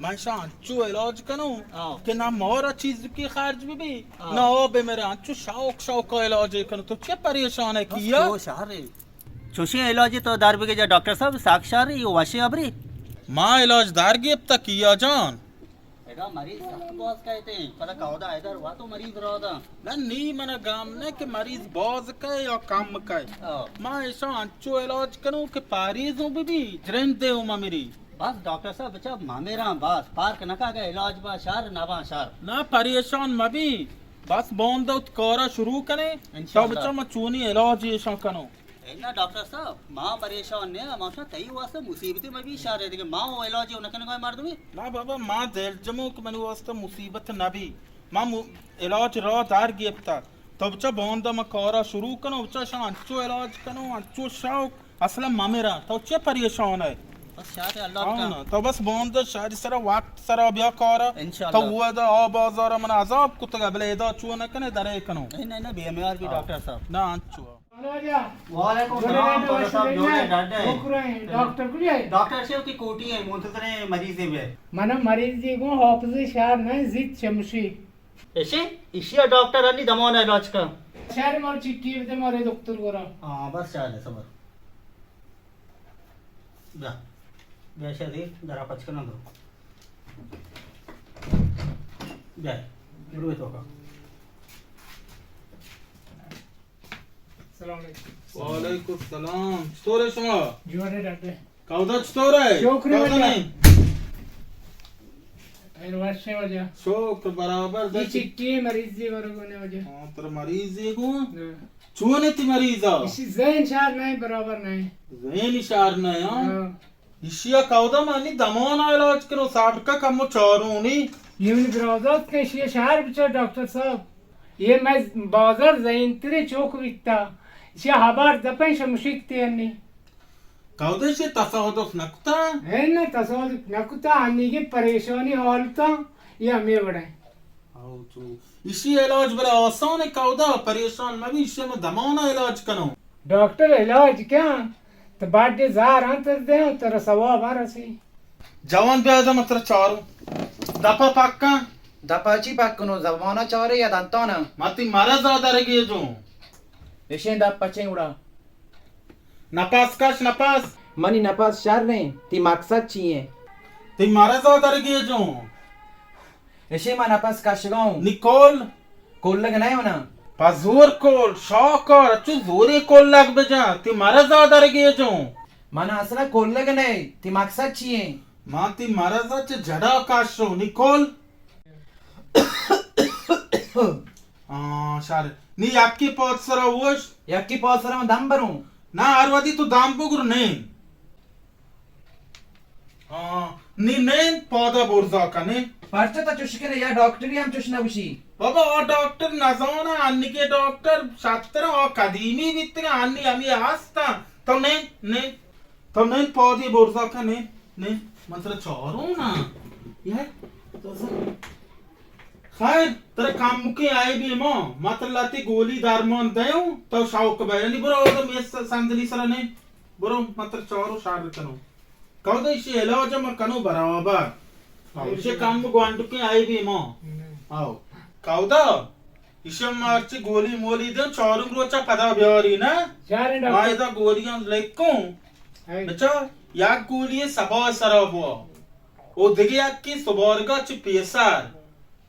من شاں انچو علاج کنوں ہاں۔ کہ نہ مارا چیزکی خرچ بہ بی، ہاں۔ نہ آ بہ مرے، انچو شوق شوق علاج کنوں۔ تو چے پریشان ہے بس کیا؟ تو شہر ہے۔ چوشیں علاج تو در بگے جا ڈاکٹر صاحب، ساک شہر ہے، یہ وشیں ابری۔ ما علاج در گپتا کیا جان۔ ادا مریض سخت باز کہتے ہیں، پدا کہودا ادھر وا تو مریض را دا۔ نہ نی منا گام نہ کہ مریض باز کہے یا کم کہے۔ ہاں۔ ما ایشاں انچو علاج کنوں کہ پاریزوں بہ بی، جرندے ہوں مہ مری۔ بس ڈاکٹر صاحب، بچا مہ مراں بس، پارک نہ کاگا علاج با شر، نہ با شر۔ نہ پریشان مہ بی، بس باندا وت کارا شروع کنے، انشاءاللہ۔ تا بچا ما چونی علاج ایشاں کنوں۔ اے نہ ڈاکٹر صاحب، ما پریشان نہ، ما شاں تئی واسطہ مصیبتے مہ بی شر، دیگہ ما او علاج نہ کنگا مردمی۔ نہ بابا، ما دل جموں کہ منی واسطہ مصیبت نہ بی، ما مو-، علاج را در گپتا۔ تو بچا باندا ما کارا شروع کنو، بچا شان انچو علاج کنو، انچو شوق، اصلا ممیرا۔ تو چے پریشان ئے؟ بس شاید اللہ ہاں بکا۔ نا، تو بس باندا شاید سرا وقت سرا بیا کارا۔ انشاءاللہ۔ تو وہ دا آ بازارا من عذاب کتگا، بلے ادا چو نہ کنے، درے کنو۔ نہیں، نہیں، نہیں، بیمار بھی ہاں۔ ڈاکٹر صاحب۔ نہ، انچو۔ وعلیکم السلام، ڈاکٹر صاحب، جوڑے ڈاڈے۔ شکر ہے، ڈاکٹر کجا ہے؟ ڈاکٹر صاحب کی کوٹی ہے، منتظر ہیں مریض ہے۔ من مریض یہ گوں حافظ شہر نہیں، زیت چمشی۔ ایشی؟ ایشی ءَ ڈاکٹر انی دمان ءَ علاج کن۔ شہر مار چٹی بدے مارے دکتر گورا۔ ہاں، بس شاید ہے، صبر۔ بیا۔ بیا شاید، درا پچ کناں تو۔ بیا۔ برو تو کا۔ السلام علیکم۔ وعلیکم السلام۔ چطور ہے شما؟ جوڑے ڈاکٹر۔ کاودا چطور ہے؟ شکر کاودا واجہ۔ نہیں؟ خیر وش ہے واجہ۔ شکر برابر یہ دے۔ چٹی ہے مریضی ورگونے واجہ۔ ہاں، تر مریضی گو؟ ہاں۔ چون ہے تی مریضا؟ اسی ذہن شار نہیں، برابر نہیں۔ ذہن شار نہیں، ہاں؟ ہاں۔ اشیا کاودا منی دمان ءَ علاج کنو، ساٹکا کمو چارونی۔ یہ منی برازات کہ اشیا شہر بچار ڈاکٹر صاحب۔ یہ میں بازار زینترے چوک بیتا۔ اشیا ہبار دپن شمشک تیانی۔ کاودا اشی تصادف نکتا؟ ہے نا، تصادف نکتا، انیگے پریشانی حالتا، یہ ہمیں وڑے۔ او تو، اشی علاج بلے آسان ہے کاودا، پریشان مبی، اشی میں دمان ءَ علاج کنو۔ ڈاکٹر علاج کن؟ تو باڈے زہر انت دے، ترا ثواب ہاں رسی۔ جوان بیا ادا من ترا چاروں۔ دپا پکاں۔ دپا چی پکنو؟ زبانا چارے یا دنتانا؟ ما تی مرضا درگیجوں۔ اشیں دپ پچیں گڑا۔ نپاس کش، نپاس۔ منی نپاس شر ایں، تی مقصد چی ایں؟ تی مرضا درگیجوں۔ اشی ما نپس کشگاؤں۔ نی کول؟ کولگ نہ ہونا۔ پہ زور کول، شاکار، چو زوری کولگ بجا، تی مرضا درگیجوں۔ من اصلا کولگ نہ، تی مقصد چی ایں؟ ما تی مرضا چہ جڑا کشوں، نی کول؟ آ، شر۔ نی یکی پاد سرا وش؟ یکی پاد سرا من دم بروں۔ نہ، ہر وقتی تو دم بگر نین۔ ہاں، نی نین پادا برزا کنے۔ پرچہ تا چش کنے یا ڈاکٹری ہم چش نہ گوشی؟ بابا، آ ڈاکٹر نزانا، انیگے ڈاکٹر شتر آ قدیمی بیتگا، انی ہمی ہستا۔ تو نین، نین۔ تو نین پادی برزا کنے، نین۔ من ترا چاروں نا۔ یہ تو سا۔ خیر، ترا کمکے آئی بی ما، ما ترا لہتے گولی درمان دیوں، تو شوق بے۔ یعنی برو، تو میز صندلی سرا نین۔ برو، من ترا چاروں شر کنوں۔ کاودا ایشی علاج ما کنوں برابر۔ آو، ایشی کم گوانڈکیں آئی بی ما۔ آو۔ کاودا، ایشی ما ہرچی گولی مولی دیں، چارم روچا پدا بیاری نا۔ چاریں ما ڈاکٹر۔ ادا گولیاں لکھوں۔ بچا، یک گولی سبا سرا بوا۔ او دگہ یکی سبارگا چہ پیسر۔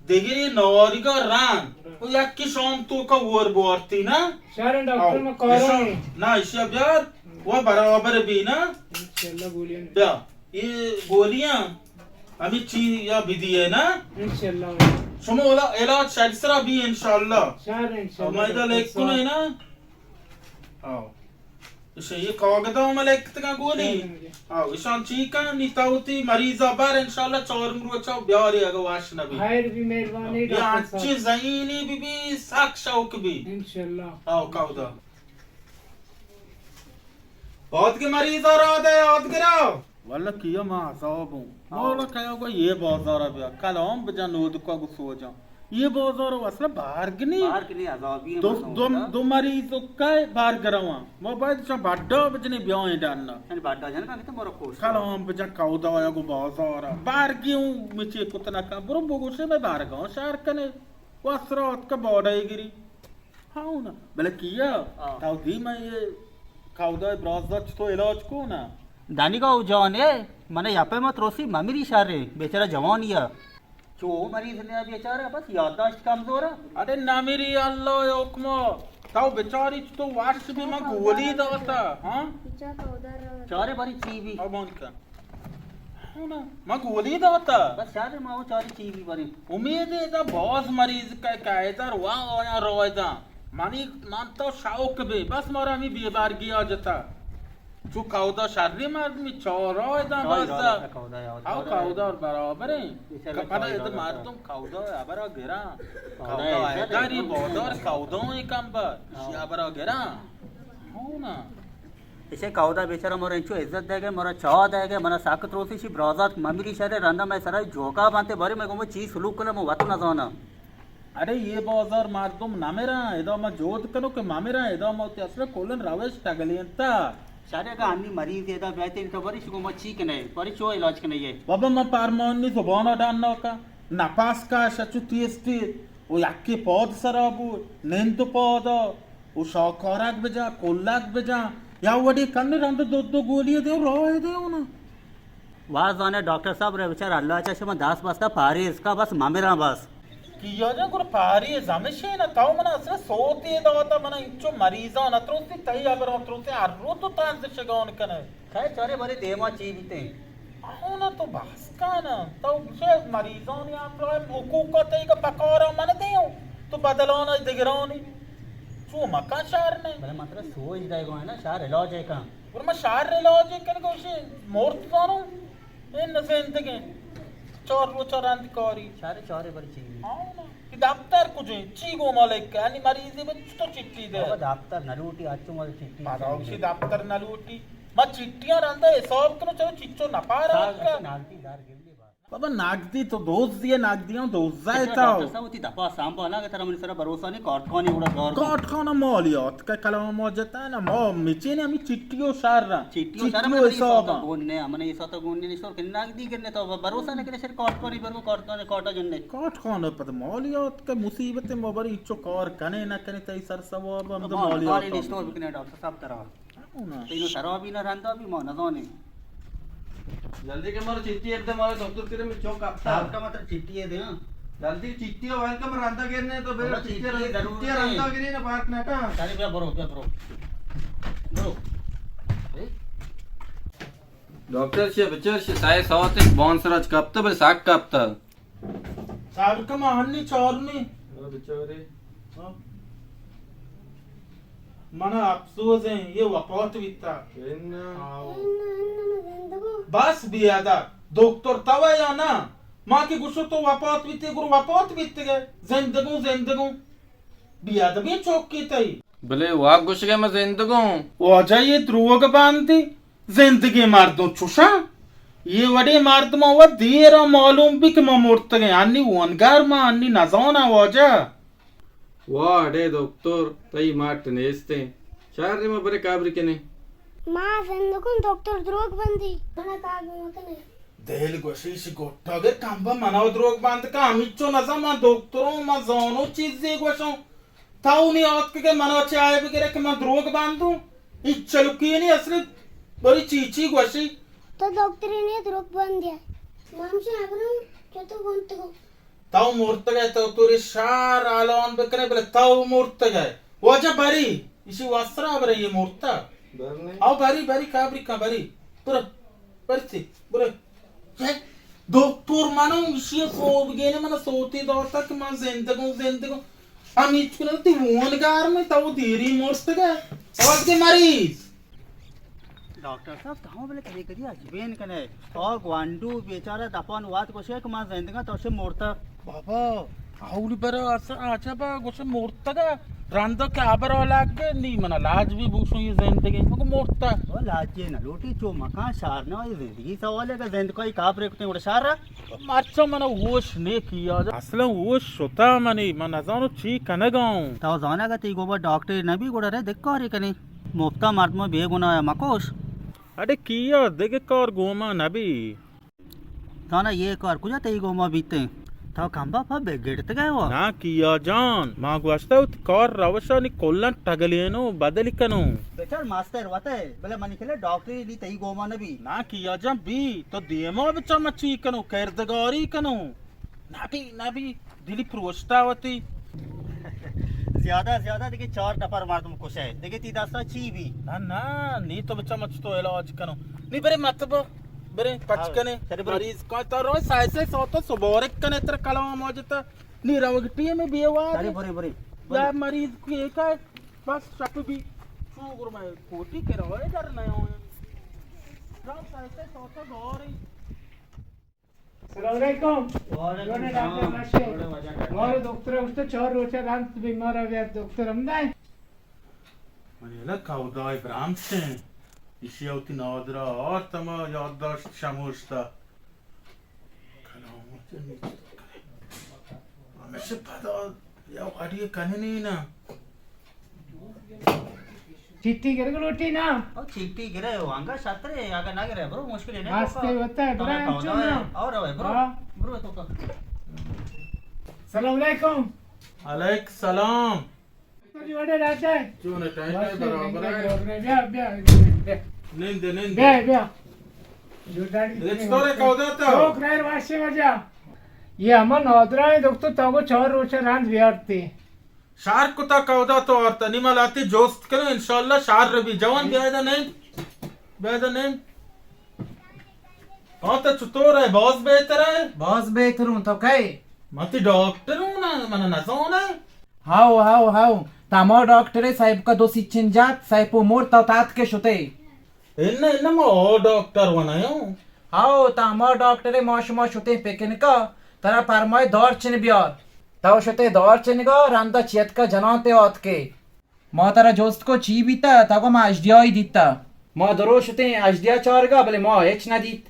دگری نوارگا رند و یکی شام توکا ور بوارتی نا؟ شریں ڈاکٹر، او، ما کارا ایشان، ہیں۔ نا، ایشیا بیار و برابر بی نا؟ انشاءاللہ گولیاں۔ بیا، یہ گولیاں ہمیں چی یا بدی ہے نا؟ انشاءاللہ۔ شما اولا علاج شاید سرا بی انشاءاللہ۔ شر انشاءاللہ۔ او، ما ادا ڈاکٹر لکھ کنو صاحب۔ نا؟ او۔ ایشی یہ کاغذ ہم لکھتگا گولی۔ ہاں، ہاں۔ آو، ایشان چی کن؟ نی تو وتی مریضا بر، انشاءاللہ چارم روچا بیاری اگہ وش نبی۔ خیر بی، مہربانی آو، ڈاکٹر صاحب۔ یہ انچی ذہینی بی بی، سک شوق بی۔ انشاءاللہ۔ آو، کاودا۔ آدگہ مریضا را دے، آدگرا۔ واللہ کیا ما عذاب ہوں۔ آو۔ مولا کیا گو یہ بازارا بیا۔ کلام بجا نودکا گو سوجا۔ یہ بازار و اصلا بارگ نہیں۔ بارگ نہیں، عذابی ہیں دو، بس دو، ہوتا۔ دو مریض و کئے بارگ رواں۔ ما باید شاں بڈا بجنے بیائیں ڈنّا۔ یعنی بڈا جن کا کہتے مرا کوش۔ کلام بجن کاودا یا گو بازارا۔ بارگی ہوں مچے کت نہ کن۔ برو بگوشے میں بارگاں شہر کنے۔ و اثرات کا باڈا گری۔ ہاں نا۔ بلے کیا؟ ہاں۔ تو دی میں یہ کاودا برازا چطور علاج کو نا؟ دانی کا جان ہے، من یپے مت روسی ممیری شہر ہے، بیچارہ جوان یا۔ چو مریض نیا بیچارہ، بس یادداشت کمزور ہے۔ اڑے نمیری، اللہ ءِ حکم ءَ۔ تو بچاری چطور وش بی، من گولی داتا، ہاں؟ چارے بری چی بی؟ ابان کن۔ ہاں نا، من گولی داتا۔ بس چارے ما وہ چارے چی بی بری۔ امید ہے دا باز مریض کا قاعدہ روا آیا رویداں۔ منی، من تو شوق بی، بس مارا ہمیں بے بارگی آ جتا۔ چو کاودا شری مردمی چارا ادا چای بازا. را کاودا یاد او داره. کاودا برابر ایں. بیچاره کپڑا چای ادا را مردم کاودا ابرا گرا. کاودا کاودا ایسا ایداری دیگه. بادار کاودا ای کم با. ہاں. شی ابرا گرا. ہو نا. ایشی کاودا بیچارہ مارا انچو عزت دے گئے، مارا چاہ دے گئے، منا ساکت روسی شی برازات ممیری شرے رندا میں سرائی جوکا بانتے بارے میں گمو چی سلوک کنا میں وطن نزانا. ارے یہ بازار مردم نمیرا، ادا ما جود کنو کہ ممیرا، ادا ما تی اصل کلن روش تگلینتا. شرے کا انی مریض ادا بیتے تو بری شگو ما چی کنے، بری چو علاج کنے یہ. بابا ما پرمانی زبان ڈان ناکا، نپاس کا شچو تیز تیز، و یکی پاد سرا بود، نند پادا، و شاکارک بجا، کلک بجا، یا وڑی کن رند دو دو گولی دے، راه دے اونا. واہ زانے ڈاکٹر صاحب رے بچار اللہ چا شما دست بستا پاریز کا بس ممیراں بس. کیا جان گڑا پاریز ہمیشی نا تو منا اصلا سوتی داتا منا انچو مریضاں نہ تروسی تئی ابر تروسی ہر رو تو تنز شگان کنے. خیر چارے بارے دیما چی بیتے؟ آنا تو بحث کن تو گوشے مریضانی ہمراہ حقوق تئی کا پکارا من دیوں تو بدلان دگرانی چو مکان شہر نے. بلے مطلب سوچ دے گو ہے نا شہر علاج ہے کم. گڑا ما شہر علاج کنگ ءَ گوشی مرت زانو، اے نہ زندگیں. چار روچ رند کاری. چارے چارے بر چی؟ ہاں نا. کہ دفتر کجیں؟ چی گو مالک؟ یعنی مریضی بچ تو چٹی دے. بابا دفتر نہ لوٹی، اچو مال چٹی پدا چٹی گوشی دے. دفتر نہ لوٹی. ما چٹیاں رندا حساب کنو، چلو چچو نہ پارا سال کا. نالتی دار گرلی بابا. بابا ناگدی تو دوز دیے، ناگدیاں دوزا ہے تو. ڈاکٹر صاحب، وتی دپا سانبھالا کہ ترا منی سرا بھروسہ نہیں، کارٹکانی اڑا دار کو. کارٹکانا مالیات کا کلام ما جتا نا، ما مچین ہمی چٹی و شر. چٹی و شر چٹی من و حساب. گون نے، من حساب تو گون نے، نشور کہ ناگدی گرنے تو بھروسہ نہ کرے، شر کارٹکانی برو کارٹکان کاٹا جننے. کارٹکانا پد مالیات کا مصیبت ما بری چو کار کنے نہ کنے تئی سر ثواب ہم تو مالیات. نشور بکنے ڈاکٹر صاحب ترا. ہاں نا. تینو شرابی نہ رندا بھی ما نزانے. جلدی کہ مارا چٹی ایک دے مارا دکتر کرے میں چوک کپتا. آپ کا مطلب چٹی ہے دے، ہاں. جلدی چٹی ہو ویلکم رندا گرنے تو بے بابا چٹی چٹی رندا ضرور چٹی ہے. رندا گرنے پارک نہ کا. سارے بیا برو، بیا برو. برو. ڈاکٹر شے بچار شے سائے ساعت بانسراچ کپتا بلے ساک کپتا. صبر کن، ما ہنی چارنی. او بیچارے. ہاں. من افسوس ہیں، یہ وفات بیتا. انا. آؤ. بس بیادا. دکتر تو یا نا؟ ما کہ گوشو تو وفات بیتے، گرو وفات بیتے گئے. زندگوں، زندگوں. بیاد بی چوکی تئی. بلے وا گوشگے ما زندگوں. واجہ یہ دروگ باندی. زندگیں مردم چوشاں؟ یہ وڑیں مردماں و دیراں معلوم بی کہ ما مرتگیں، انی وانگار ما انی نزاناں واجہ. واہ اڑے دکتر، تئی مٹ نیستیں. شر ما برے کابری کنیں. ما زندگوں دکتر دروگ بندی. منا کابری مکنے. دل گوشیش گٹا گر کمبا منا دروگ بند کا، ہمیچو نزان ما دکتروں، ما زانو چیزے گوشوں. تو نی آتکگے منا چہ آئے بگرے کہ من دروگ باندوں؟ ای چلکی نی اصلی بری چی چی گوشی؟ تو دکتری نی دروگ باندی. مامشی ابرو چہ تو گونتگو. تو مرتگے، تو توری شار آلان بکنے، بلے تو مرتگے. واجہ بری، اسی واسرا برے یہ مرتا. برنے. او بری، بری کابری کا بری. برو. برسی، برو. چے؟ دکتر منو ایشی سوب گینے من سوتی داتا کہ من زندگوں، زندگوں. ہمیچ کنو تی وون گار میں تو دیری مرتگا. آج کے مریض. ڈاکٹر صاحب، تو بلے کدی کدی عجبین کنے. تو گوانڈو بیچارہ دپان وات گوشے کہ من زندگاں تو شے مرتا. بابا، اولی برا اصلا عجبا گوشے مرتگا. رندا کہ ابرا لگ نی منا لاج بھی بوشو یہ زندگی مگو مرتا. او لاجے نہ لوٹی چو مکان شار نہ، یہ زندگی سوال ہے کہ زندگی کابرے کتے اڑ شار را. مرچا منا ہوش نے کیا. اصلا ہوش شتا منی، من نزانو چی کنگا ہوں. تو زانا کہ تی گوبا ڈاکٹر نبی گوڑا رے دکاری کنی. مفتا مردم بے گناہ مکوش. اڑے کیا دگہ کار گوما نبی. زانا یہ کار کجا تئی گوما بیتیں؟ تو کمبا پا بگڑتگئے وا؟ نا کیا جان، ما گوشتہ وتی کار روشانی کلن ٹگلینو بدلی کنو. بچار ماستر وتے، بلے منی کلے ڈاکٹری نی تئی گوما نبی. نا کیا جان بی، تو دیما بچا ما چی کنو، کردگاری کنو. نبی، نبی، دلی پروشتا وتی. زیادہ، زیادہ دگہ چار نفر مردم کشے، دگہ تی دستا چی بی؟ نا، نا، نی تو بچا مچ تو علاج کنو. نی برے مت با، برے پچ کنے، مریض کا تا روئے سائے سائے سوتا سبارک کنے تر کلام آجتا. نی روگ ٹیم بیوار. برے، برے، برے. یا مریض کو ایک ہے، بس شپ بی. شو گر میں کوٹی کے روئے در نیا ہوئے. سلام علیکم. وعلیکم السلام. جوڑے ڈاکٹر باشے. جوڑے واجہ ڈاکٹر. مارا دکتر گوشت چار روچ رند بیمار بیار دکتر ہم دائیں. منی الگ کودائے برامسیں. ایشی وتی نادرا آرت ہما یادداشت شموشتا. کلام ہمیش پدا یا وڑی کننی نا. چیٹی گرگ لوٹی نا؟ او چیٹی گرے، او انگا شترے، اگا نہ گرے، برو مشکل نہیں. آستے وتا ہے، برا انچو نا. اور اوے، برو. ہاں. برو تو کا. سلام علیکم. علیک سلام. جوڑے ڈاکٹر. چون ہے، ٹائم ہے، برابر ہے. بیا، بیا، بیا. نند، نند. بیا، بیا. جوڑ داری. رچتورے کوداتا. چوک رہر واشے وجہ. یہ ہما نادرائیں دکتر تا کو چار روچہ رند بیارتے. شار کتا کوداتا آرتا. نی ما لاتی جوست کنو، انشاءاللہ شار ربی. جوان بیا ادا نند. بیا ادا نند. ہاں، تو چطور ہے؟ باز بہتر ہے؟ باز بہتر ہوں، تو کئے؟ من تی ڈاکٹر ہوں نا، من نزانے. ہاو، ہاو، ہاو. تما ڈاکٹر ہے، صاحب کا دو سچن جات، صاحب و مور تو تات کے شتے. انہ، انہ، ما او ڈاکٹر و نہ اوں. ہاو، تما ڈاکٹر ہے، ما شما شتے پکنکا، ترا پرمائے دار چن بیار. تو شتے دار چنگا، رندا چیت کا جنان تے آت کے. ما ترا جست کو چی بیتا؟ تا گو ما اژدیائی دیتا. ما درو شتیں اژدیا چارگا، بلے ما ہچ نہ دیت.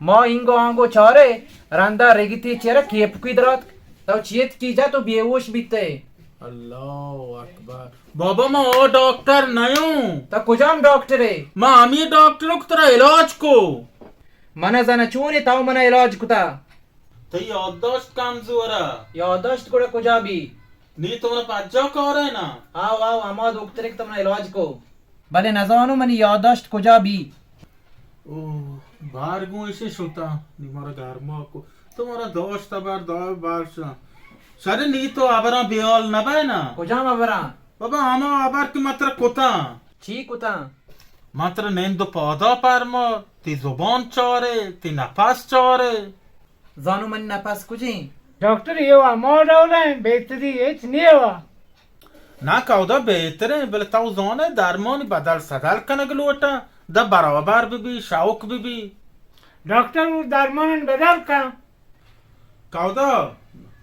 ما اینگو آنگو چارے، رندا رگتی چیرا کیپکی دراتک. تو چیت کی جا تو بے ہوش بیتے. اللہ اکبر. بابا ما او ڈاکٹر نیوں. تا کجام ڈاکٹر ہے؟ ما ہمی ڈاکٹر ہوں کہ ترا علاج کو. من زن چونے تو من علاج کتا. تئی یادداشت کمزور ء۔ یادداشت گڑا کجا بی؟ نی تو من پجا کارئے نا؟ آو، آو، ہما دکترے کہ تو من علاج کو۔ بلے نزانو منی یادداشت کجا بی۔ او، بار گوں ایشی شتا، نی مارا گرما کو۔ تو مارا داشت بر، دار بر شا۔ شر نی تو ہبراں بیال نبئے نا۔ کجام ہبراں؟ بابا، ہما ہبر کہ من ترا کتاں۔ چی کتاں؟ من ترا نند و پادا پرما، تی زبان چارے، تی نپس چارے۔ زانو منی نپس کجیں؟ ڈاکٹر، اے وا ہما ڈول ایں، بہتری ہچ نیوا۔ نا کہودا بہتریں، بلے تو زانے درمانی بدل سدل کنگ لوٹاں، دا برابر ببی، شوق ببی۔ ڈاکٹر، او درمانان بدل کن۔ کہودا،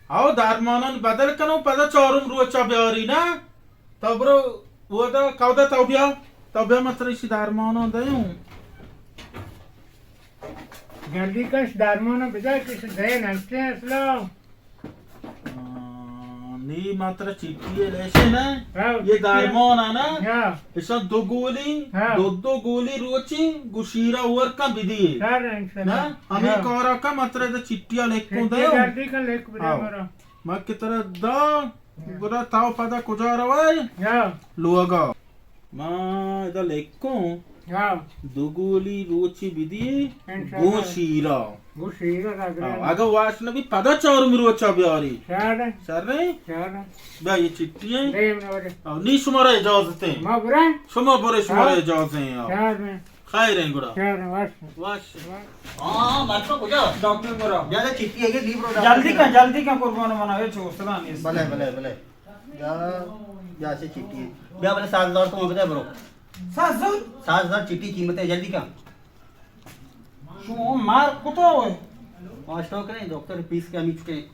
او درمانان بدل کنو، پدا چارم روچا بیاری نا۔ تو برو، اودا، کہودا تو بیا، تو بیا من ترا ایشی درمانان دیوں۔ جلدی کش، درمان بجا کش، دے نشتے اصلا۔ آ، نی ما ترا چٹی لیشے نا۔ ہاں، یہ چٹی۔ درمان ہے نا؟ ہاں۔ ایشاں دو گولی، ہاں۔ دو دو گولی روچی، گو شیرا ورکا بدیے۔ سر انشاءاللہ۔ نا؟ ہمیں ہاں۔ کارا کا ما ترا دا چٹیا لکھوں چٹی دے۔ جلدی کا لکھ بدے ہاں۔ مرا۔ ما کہ ترا دا، گڑا تاو پدا کجا روئے؟ ہاں۔ لوگا۔ ما ادا لکھوں، ہاں۔ دو گولی روچی بدی، انشاءاللہ۔ گو شیرا۔ گو شیرا کا ہاں، گران۔ اگہ واش نبی، پدا چارمی روچا بیاری۔ شر۔ شر؟ شر۔ بیا، یہ چٹی ہے۔ دیم نورے۔ ہاں، نی شمارا اجازت ہے۔ ما برا؟ شما برے، شمارا ہاں۔ اجازت ہے، ہاں۔ شر۔ خیر ہیں گڑا۔ شر، واش۔ واش۔ ہاں، ہاں، مرچو کجا؟ ڈاکٹر برا۔ بیا، چٹی ہے کہ لیبرو ڈاکٹر جلدی برا۔ کن، جلدی کن، قربان منا، اے چو سلام۔ بلے، بلے، بلے۔ بیا، بیا سے چٹی۔ بیا بلے سات ہزار تومن بدے برو۔ سات ہزار؟ سات ہزار چٹی قیمت ہے، جلدی کن۔ شما مار کتا ہوئے؟ پانچ ٹوکرے، ڈاکٹر پیس کے ہمیں چکے۔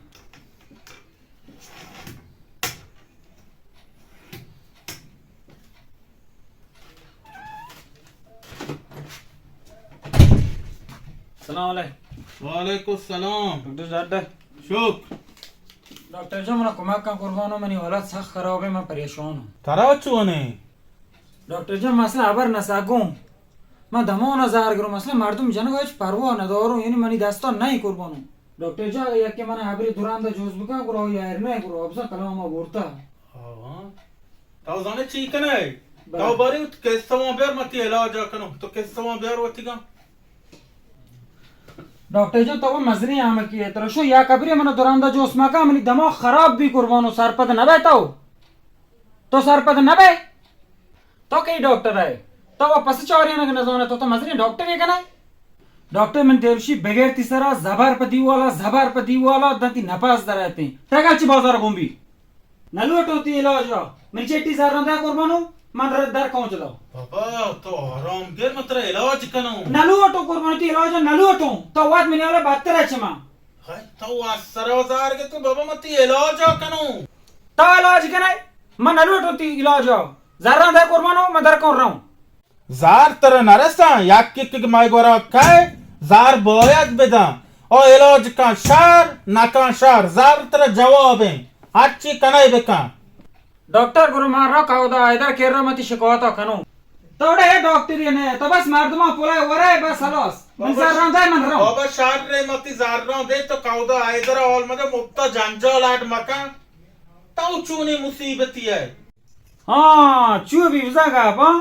سلام علیکم۔ وعلیکم السلام۔ ڈاکٹر جان۔ شکر۔ ڈاکٹر جان، منا کمک کن قربانو، منی حالت سخت خراب ہے، من پریشان ہوں۔ ترا چون ہے؟ ڈاکٹر جان، مسئلہ ہبر نہ سگوں۔ من دمان زہر گروں، مسئلہ مردم جنگ ہچ پرواہ نداروں، یعنی منی دستا نہیں قربانو۔ ڈاکٹر جان، اگہ یکے من ہبری دراندا جوز بکن، گرو یا ایر نہیں گرو، ابزا کلام برتا۔ ہاں۔ تو زانے چی کنے؟ بلے۔ تو باری تو قصہ وان بیار، من تی علاج کنوں۔ تو قصہ وان بیار وتیگا۔ ڈاکٹر جان، تو مزنی آمکی ہے۔ ترا شو یا کبری من دراندا جوس مکا، منی دماغ خراب بی قربانو، سرپد نبے تو۔ تو سرپد نبے۔ تو کئی ڈاکٹر ہے؟ تو پس چاری نگ نزانے، تو تو مزنی ڈاکٹر ہے کنے؟ ڈاکٹر من دیلشی بغیر تی سرا زبر پہ دیوالا، زبر پہ دیوالا، دن تی نپاس در آتے۔ تگا چی بازار گون بی؟ نہ لوٹو تی علاج را۔ منی چٹی زر نہ دے قربانو۔ من ر-، در کاؤں چدا۔ بابا، تو آرام گر، من ترا علاج کنوں۔ نہ لوٹوں قربان، تئی علاج نہ لوٹوں۔ تو وت منی حالا بدتر ہے چما۔ ہائے، تو آ سرا زار گے تو بابا، من تئی علاج کنوں۔ تو علاج کنے؟ من نہ لوٹوں تئی علاج۔ زراں دے قربانو، من در کاؤں رہوں۔ زار ترا نہ رساں، یک یک کہ مئے گورا کئے، زار باید بداں۔ او علاج کن شر، نہ کن شر، زار ترا جواب ایں۔ ہرچی کنئے بکن۔ ڈاکٹر گرو مارا کاودا حیدر کرا متی شکایتا کنوں۔ تو ڈے ڈاکٹری نے، تو بس مردماں پلائے ورائے بس خلاص۔ من بابا زراں دے من رہوں۔ بابا شر رے متی زراں دے تو کاودا حیدر حال مدے مپتا جنجال اڈ مکن۔ تو چونی مصیبتی ہے؟ ہاں، چو بی بزاں گپاں،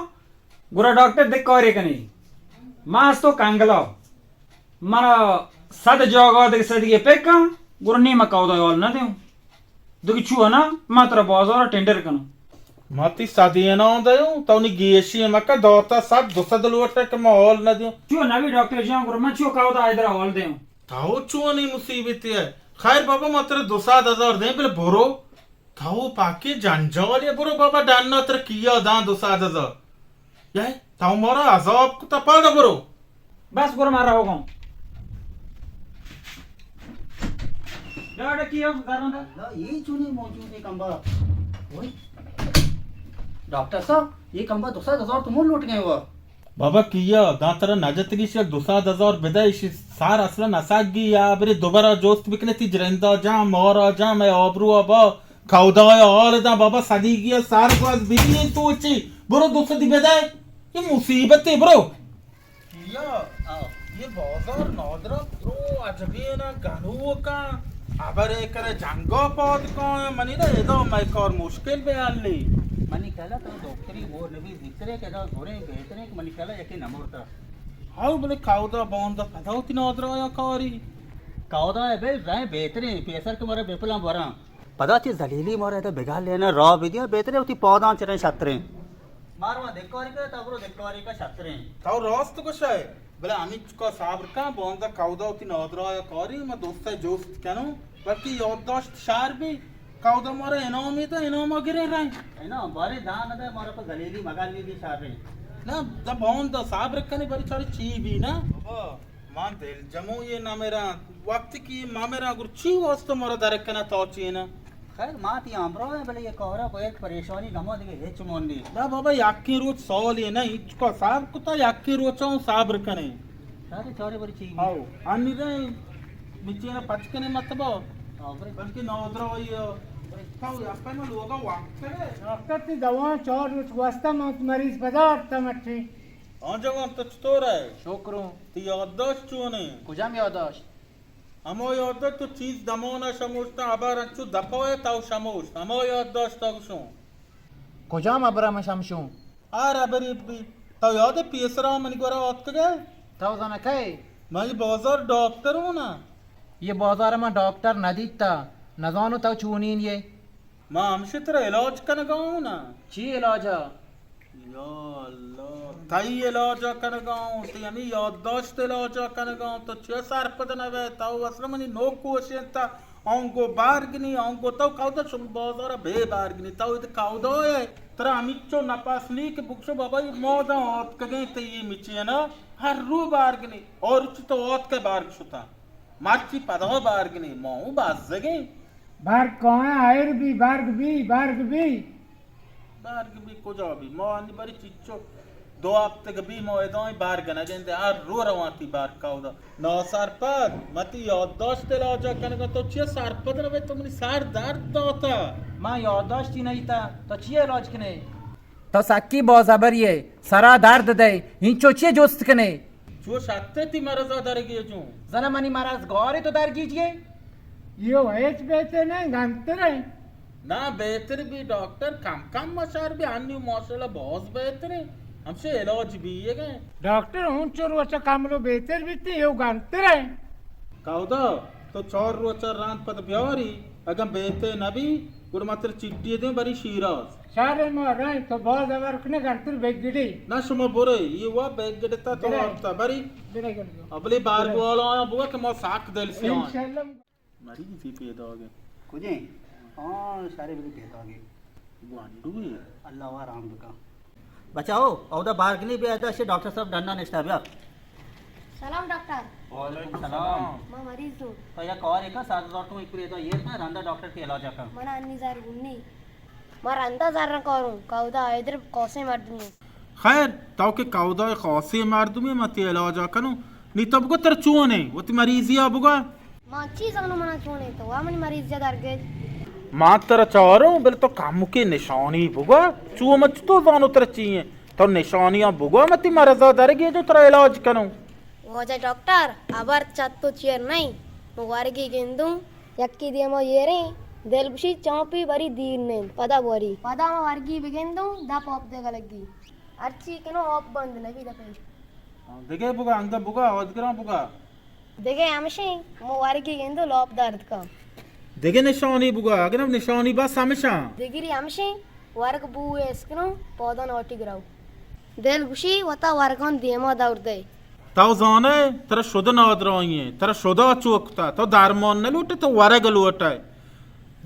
گڑا ڈاکٹر دگہ کارے کنی۔ ما استو کنگلا۔ منا صد جاگہ دگہ صدی پکاں، گڑا نی ما کاودا حال نہ دیوں۔ دگہ چو نا، ما ترا بازار ٹینڈر کنوں۔ ما تی صدی نہ دیوں، تو نی گیشی مکہ داتا صد دو صد لوٹ کہ ما حال نہ دیوں۔ چو نبی ڈاکٹر جان، گڑا من چو کاودا حیدر حال دیوں۔ تو چونی مصیبتی ہے؟ خیر بابا، ما ترا دو صد ہزار دیں، بلے برو۔ تو پاکیں جنجالے، برو بابا ڈنا، ترا کیا داں دو صد ہزار؟ یے، تو مارا عذاب کتا، پادا برو۔ بس گڑا ما روگوں۔ ڈاڈا کیا زراں دا؟ اللہ، یہ چونی موجود ہے کمبا۔ اوئے۔ ڈاکٹر صاحب، یہ کمبا دو صد ہزار تو مول لوٹ گئے ہوا۔ بابا کیا، داں ترا نہ جتگی، شی دو صد ہزار بدے، ایشی سار اصلا نہ سگی، یا برے دوبارہ جوست بکنے، تی جرندا جان، مارا جان، مئے آبرو آبا، کاودا حال داں بابا، صدیگی سار گواز بینی تو چی، برو دو صدی بدے، یہ مصیبت ہے، برو۔ یا، آ، یہ بازار نادرا درو عجبین گنوکاں، ابرے کرے جنگا پاد کاں، منی دا ادا مئے کار مشکل بے حلی۔ منی کلا تو دکتری وہ نبی زیترے کہ دا زوریں بہتریں کہ منی کلا یکی نمرتا۔ ہاو بلے کاودا باندا پدا وتی نادرایا کاری۔ کاودا ہے بے رائے بہتریں، پیسر کہ مارا بپلاں براں۔ پدا چی ذلیلی مارا ادا بگا لینا راہ بدیا، بہتریں وتی پاداں چریں شتریں۔ ماروا دکاری کا، تبرو دکاری کا شتریں۔ تو راست گوشے، بلے ہمیچکا صبر کن، باندا کاودا وتی نادرایا کاری، ما دوستا جوست کنوں، بلکہ یادداشت شر بی۔ کاودا مارا انعامی دا، انعاما گرے رنگ۔ انعام بارے دان نہ دے، مارا پہ ذلیلی مگل بی شر رہی۔ نہ، دا باندا صبر کنی، بری چاری چی بی نا۔ بابا، من دل جمو یہ نمیران۔ وقتی کہ یہ ممیران گر چی واسطہ مارا درک کنا تو چی نا؟ خیر، ما تی ہمراہ ہیں، بلے یہ کارا کو ایک پریشانی گما دیگه ہچ مون نہیں۔ نہ بابا، یکی روچ سال یہ نا، ہچ کو صبر کتا، یکی روچ ہوں صبر کنے۔ سارے چارے بری چی؟ آو، انی رے، مچے نا پچ کنے مت با۔ آو، بری۔ بلکہ نودرا ہوئی، تو یا پہ ما لوگا وقت کرے۔ ڈاکٹر تی دوان چار روچ گوستا، من مریض پدا آتا مٹی۔ آن جوان، تو چطور ہے؟ شکروں۔ تی یادداشت چون ہے؟ کجام یادداشت؟ ہما یادداشت تو چیز دمانا شموشتا، ابر انچو دپا ہے تو شموشت۔ ہما یادداشت تو شون۔ کجام ابرا من شمشوں؟ ہر ابری بی۔ تو یاد ہے پیسرا منی گورا آتکگے؟ تو زانا کئے؟ من یہ بازار ڈاکٹر ہوں نا۔ یہ بازار من ڈاکٹر نہ دیتا، نزانو تو چونین یہ۔ ما ہمشی ترا علاج کنگا ہوں نا۔ چی علاجا؟ یا اللہ، تئی علاجا کنگا ہوں، تئی ہمیں یادداشت علاجا کنگا ہوں، تو چیا سرپد نہ بے؟ تو اصلا منی نوک کوشنتا، آنگو بارگنی، آنگو تو کاودا شم بازارا بے بارگنی، تو اد کاودا ہے، ترا ہمیچو نپاس نی کہ بکشو بابا یہ مودا آتکگیں تئی یہ مچینا، ہر رو بارگنی، اور چی تو آتکے بارگ شتا۔ مرچی پدا بارگنی، ما اوں بزگیں۔ برگ کاں آئر بی، برگ بی، برگ بی۔ برگ بی کجا بی؟ ما انی بری چچو دو ہفتگ بی ما ادائیں برگ نگندے، ہر رو روانتی برگ کاودا۔ ناسرپد، متی یادداشت علاجا کنگا، تو چیا سرپد نبے؟ تو منی سر درد داتا۔ ما یادداشتی نیتا، تو چیا علاج کنے؟ تو سکی بازبری ئے، سرا درد دئے، اینچو چے جست کنے؟ چو شتے تی مرضا درگیجوں۔ زنا منی مرض گوارے تو درگیجیے؟ یو ہیچ بہتر نہ، گنتر ہے۔ نہ بہتر بی ڈاکٹر، کم کم مشار بی، انی ماشاءاللہ باز بہتر ہے۔ ہمشے علاج بی یہ گئے۔ ڈاکٹر ہوں چو روچا کملو بہتر بیتی، یو گنتر ہے۔ کاودا، تو چار روچا ران پد بیاری، اگاں بہتر نبی، گڑا متر چٹی دیں بری شیراز۔ شر ما رئیں، تو باز ہبر کنے گنتر بگڑی۔ نہ شما برے، یہ وا بگڑتا تو برے۔ وارتا بری۔ برے گنتر۔ ابلی بارگ والا آیا بوا کہ ما ساک دل سیاں۔ انشاءاللہ۔ مریضی پیداگے۔ کجیں؟ ہاں، شارے بلی پیداگے۔ گوانڈو ہے۔ اللہ وا رحم بکا۔ بچا ہو، اودا بارگنی بیا، ادا شے ڈاکٹر صاحب ڈنا نشتا، بیا۔ سلام ڈاکٹر۔ وعلیکم سلام۔ ما مریض ہوں۔ تو یک کارے کن، سات ہزار تومن ایک پوری ادا ایر کن، رندا ڈاکٹر تئی علاج کن۔ منا انی زر گونی۔ ما رندا زر کاروں، کاودا حیدر خاصیں مردمی۔ خیر، تو کہ کاودا خاصیں مردمی، ما تئی علاج کنوں۔ نی تو بگو ترا چونے، وتی مریضیا بگو۔ ما چی زانوں منا چونے، تو وا منی مریضیا درگیج۔ ما ترا چاروں، بلے تو کمکے نشانی بگو۔ چو مچ تو زانو ترا چی ایں۔ تو نشانیاں بگو، ما تئی مرضا درگیجوں، ترا علاج کنوں۔ واجہ ڈاکٹر، ابر چت و چیر نئیں۔ من ورگی گندوں، یکی دیما ایریں، دل گوشی چانپی بری دیر نئیں، پدا بوری۔ پدا من ورگی بگندوں، دپ آپ دگہ لگی۔ ہرچی کنوں آپ بند نبی دپے۔ ہاں، دگہ بگا، انگا بگا، آدگراں بگا۔ دگہ ہمشیں، من ورگی گندوں لاپ درد کا۔ دگہ نشانی بگا، اگر نشانی بس ہمشاں۔ دگری ہمشیں، ورگ بو اسکنوں، پودان آٹی گراو۔ دل گوشی وتا ورگان دیما دور دے۔ تو زانے، ترا شد نادرائی ایں، ترا شدا چوک کتا، تو درمان نہ لوٹے، تو ورگ لوٹے۔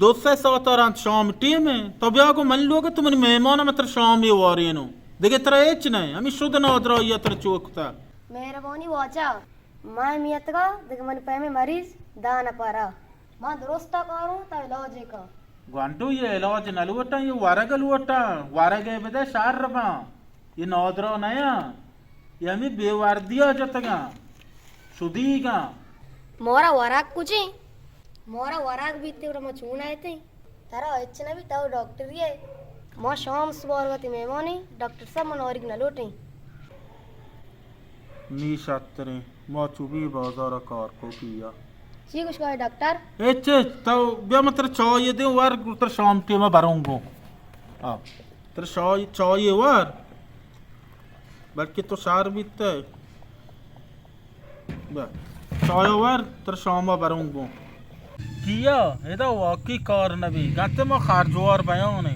دو سئے ساعت رند شام ٹیم ایں، تو بیا گو من لوگ، تو منی مہمان، من ترا شامی وارینوں۔ دگہ ترا ہچ نہ، ہمیں شد نادرائی ترا چوک کتا۔ مہربانی واجہ، ما میتگا دگہ من پیمیں مریض داں نپرا۔ ما درستا کاروں، تا علاج کا۔ گونڈو، یہ علاج نہ لوٹاں، یہ ورگ لوٹاں۔ ورگ بدے شر باں۔ یہ نادرا نیاں۔ یہ ہمیں بے وردیا جتگاں۔ شدیگاں۔ مورا ورگ کجیں؟ مورا ورگ بیتے، اور ما چون آیتیں؟ ترا ہچ نہ بی، تو ڈاکٹری ئے۔ ما شام سوار وتی مہمانیں، ڈاکٹر صاحب من آریگ نہ لوٹیں۔ نی شتریں، ما چو بی بازار کار کو کیا۔ چی گوش گائے ڈاکٹر؟ ہچ ہچ، تو بیا من ترا چائے دیں، ور ترا شام ٹیم بروں گو۔ آ، ترا چائے، چائے ور، بلکہ تو شار بیتے۔ بیا، چایا ور، ترا شاما بروں گوں۔ کیا؟ ادا واقعی کار نبی، گتے ما خرجوار بیانے۔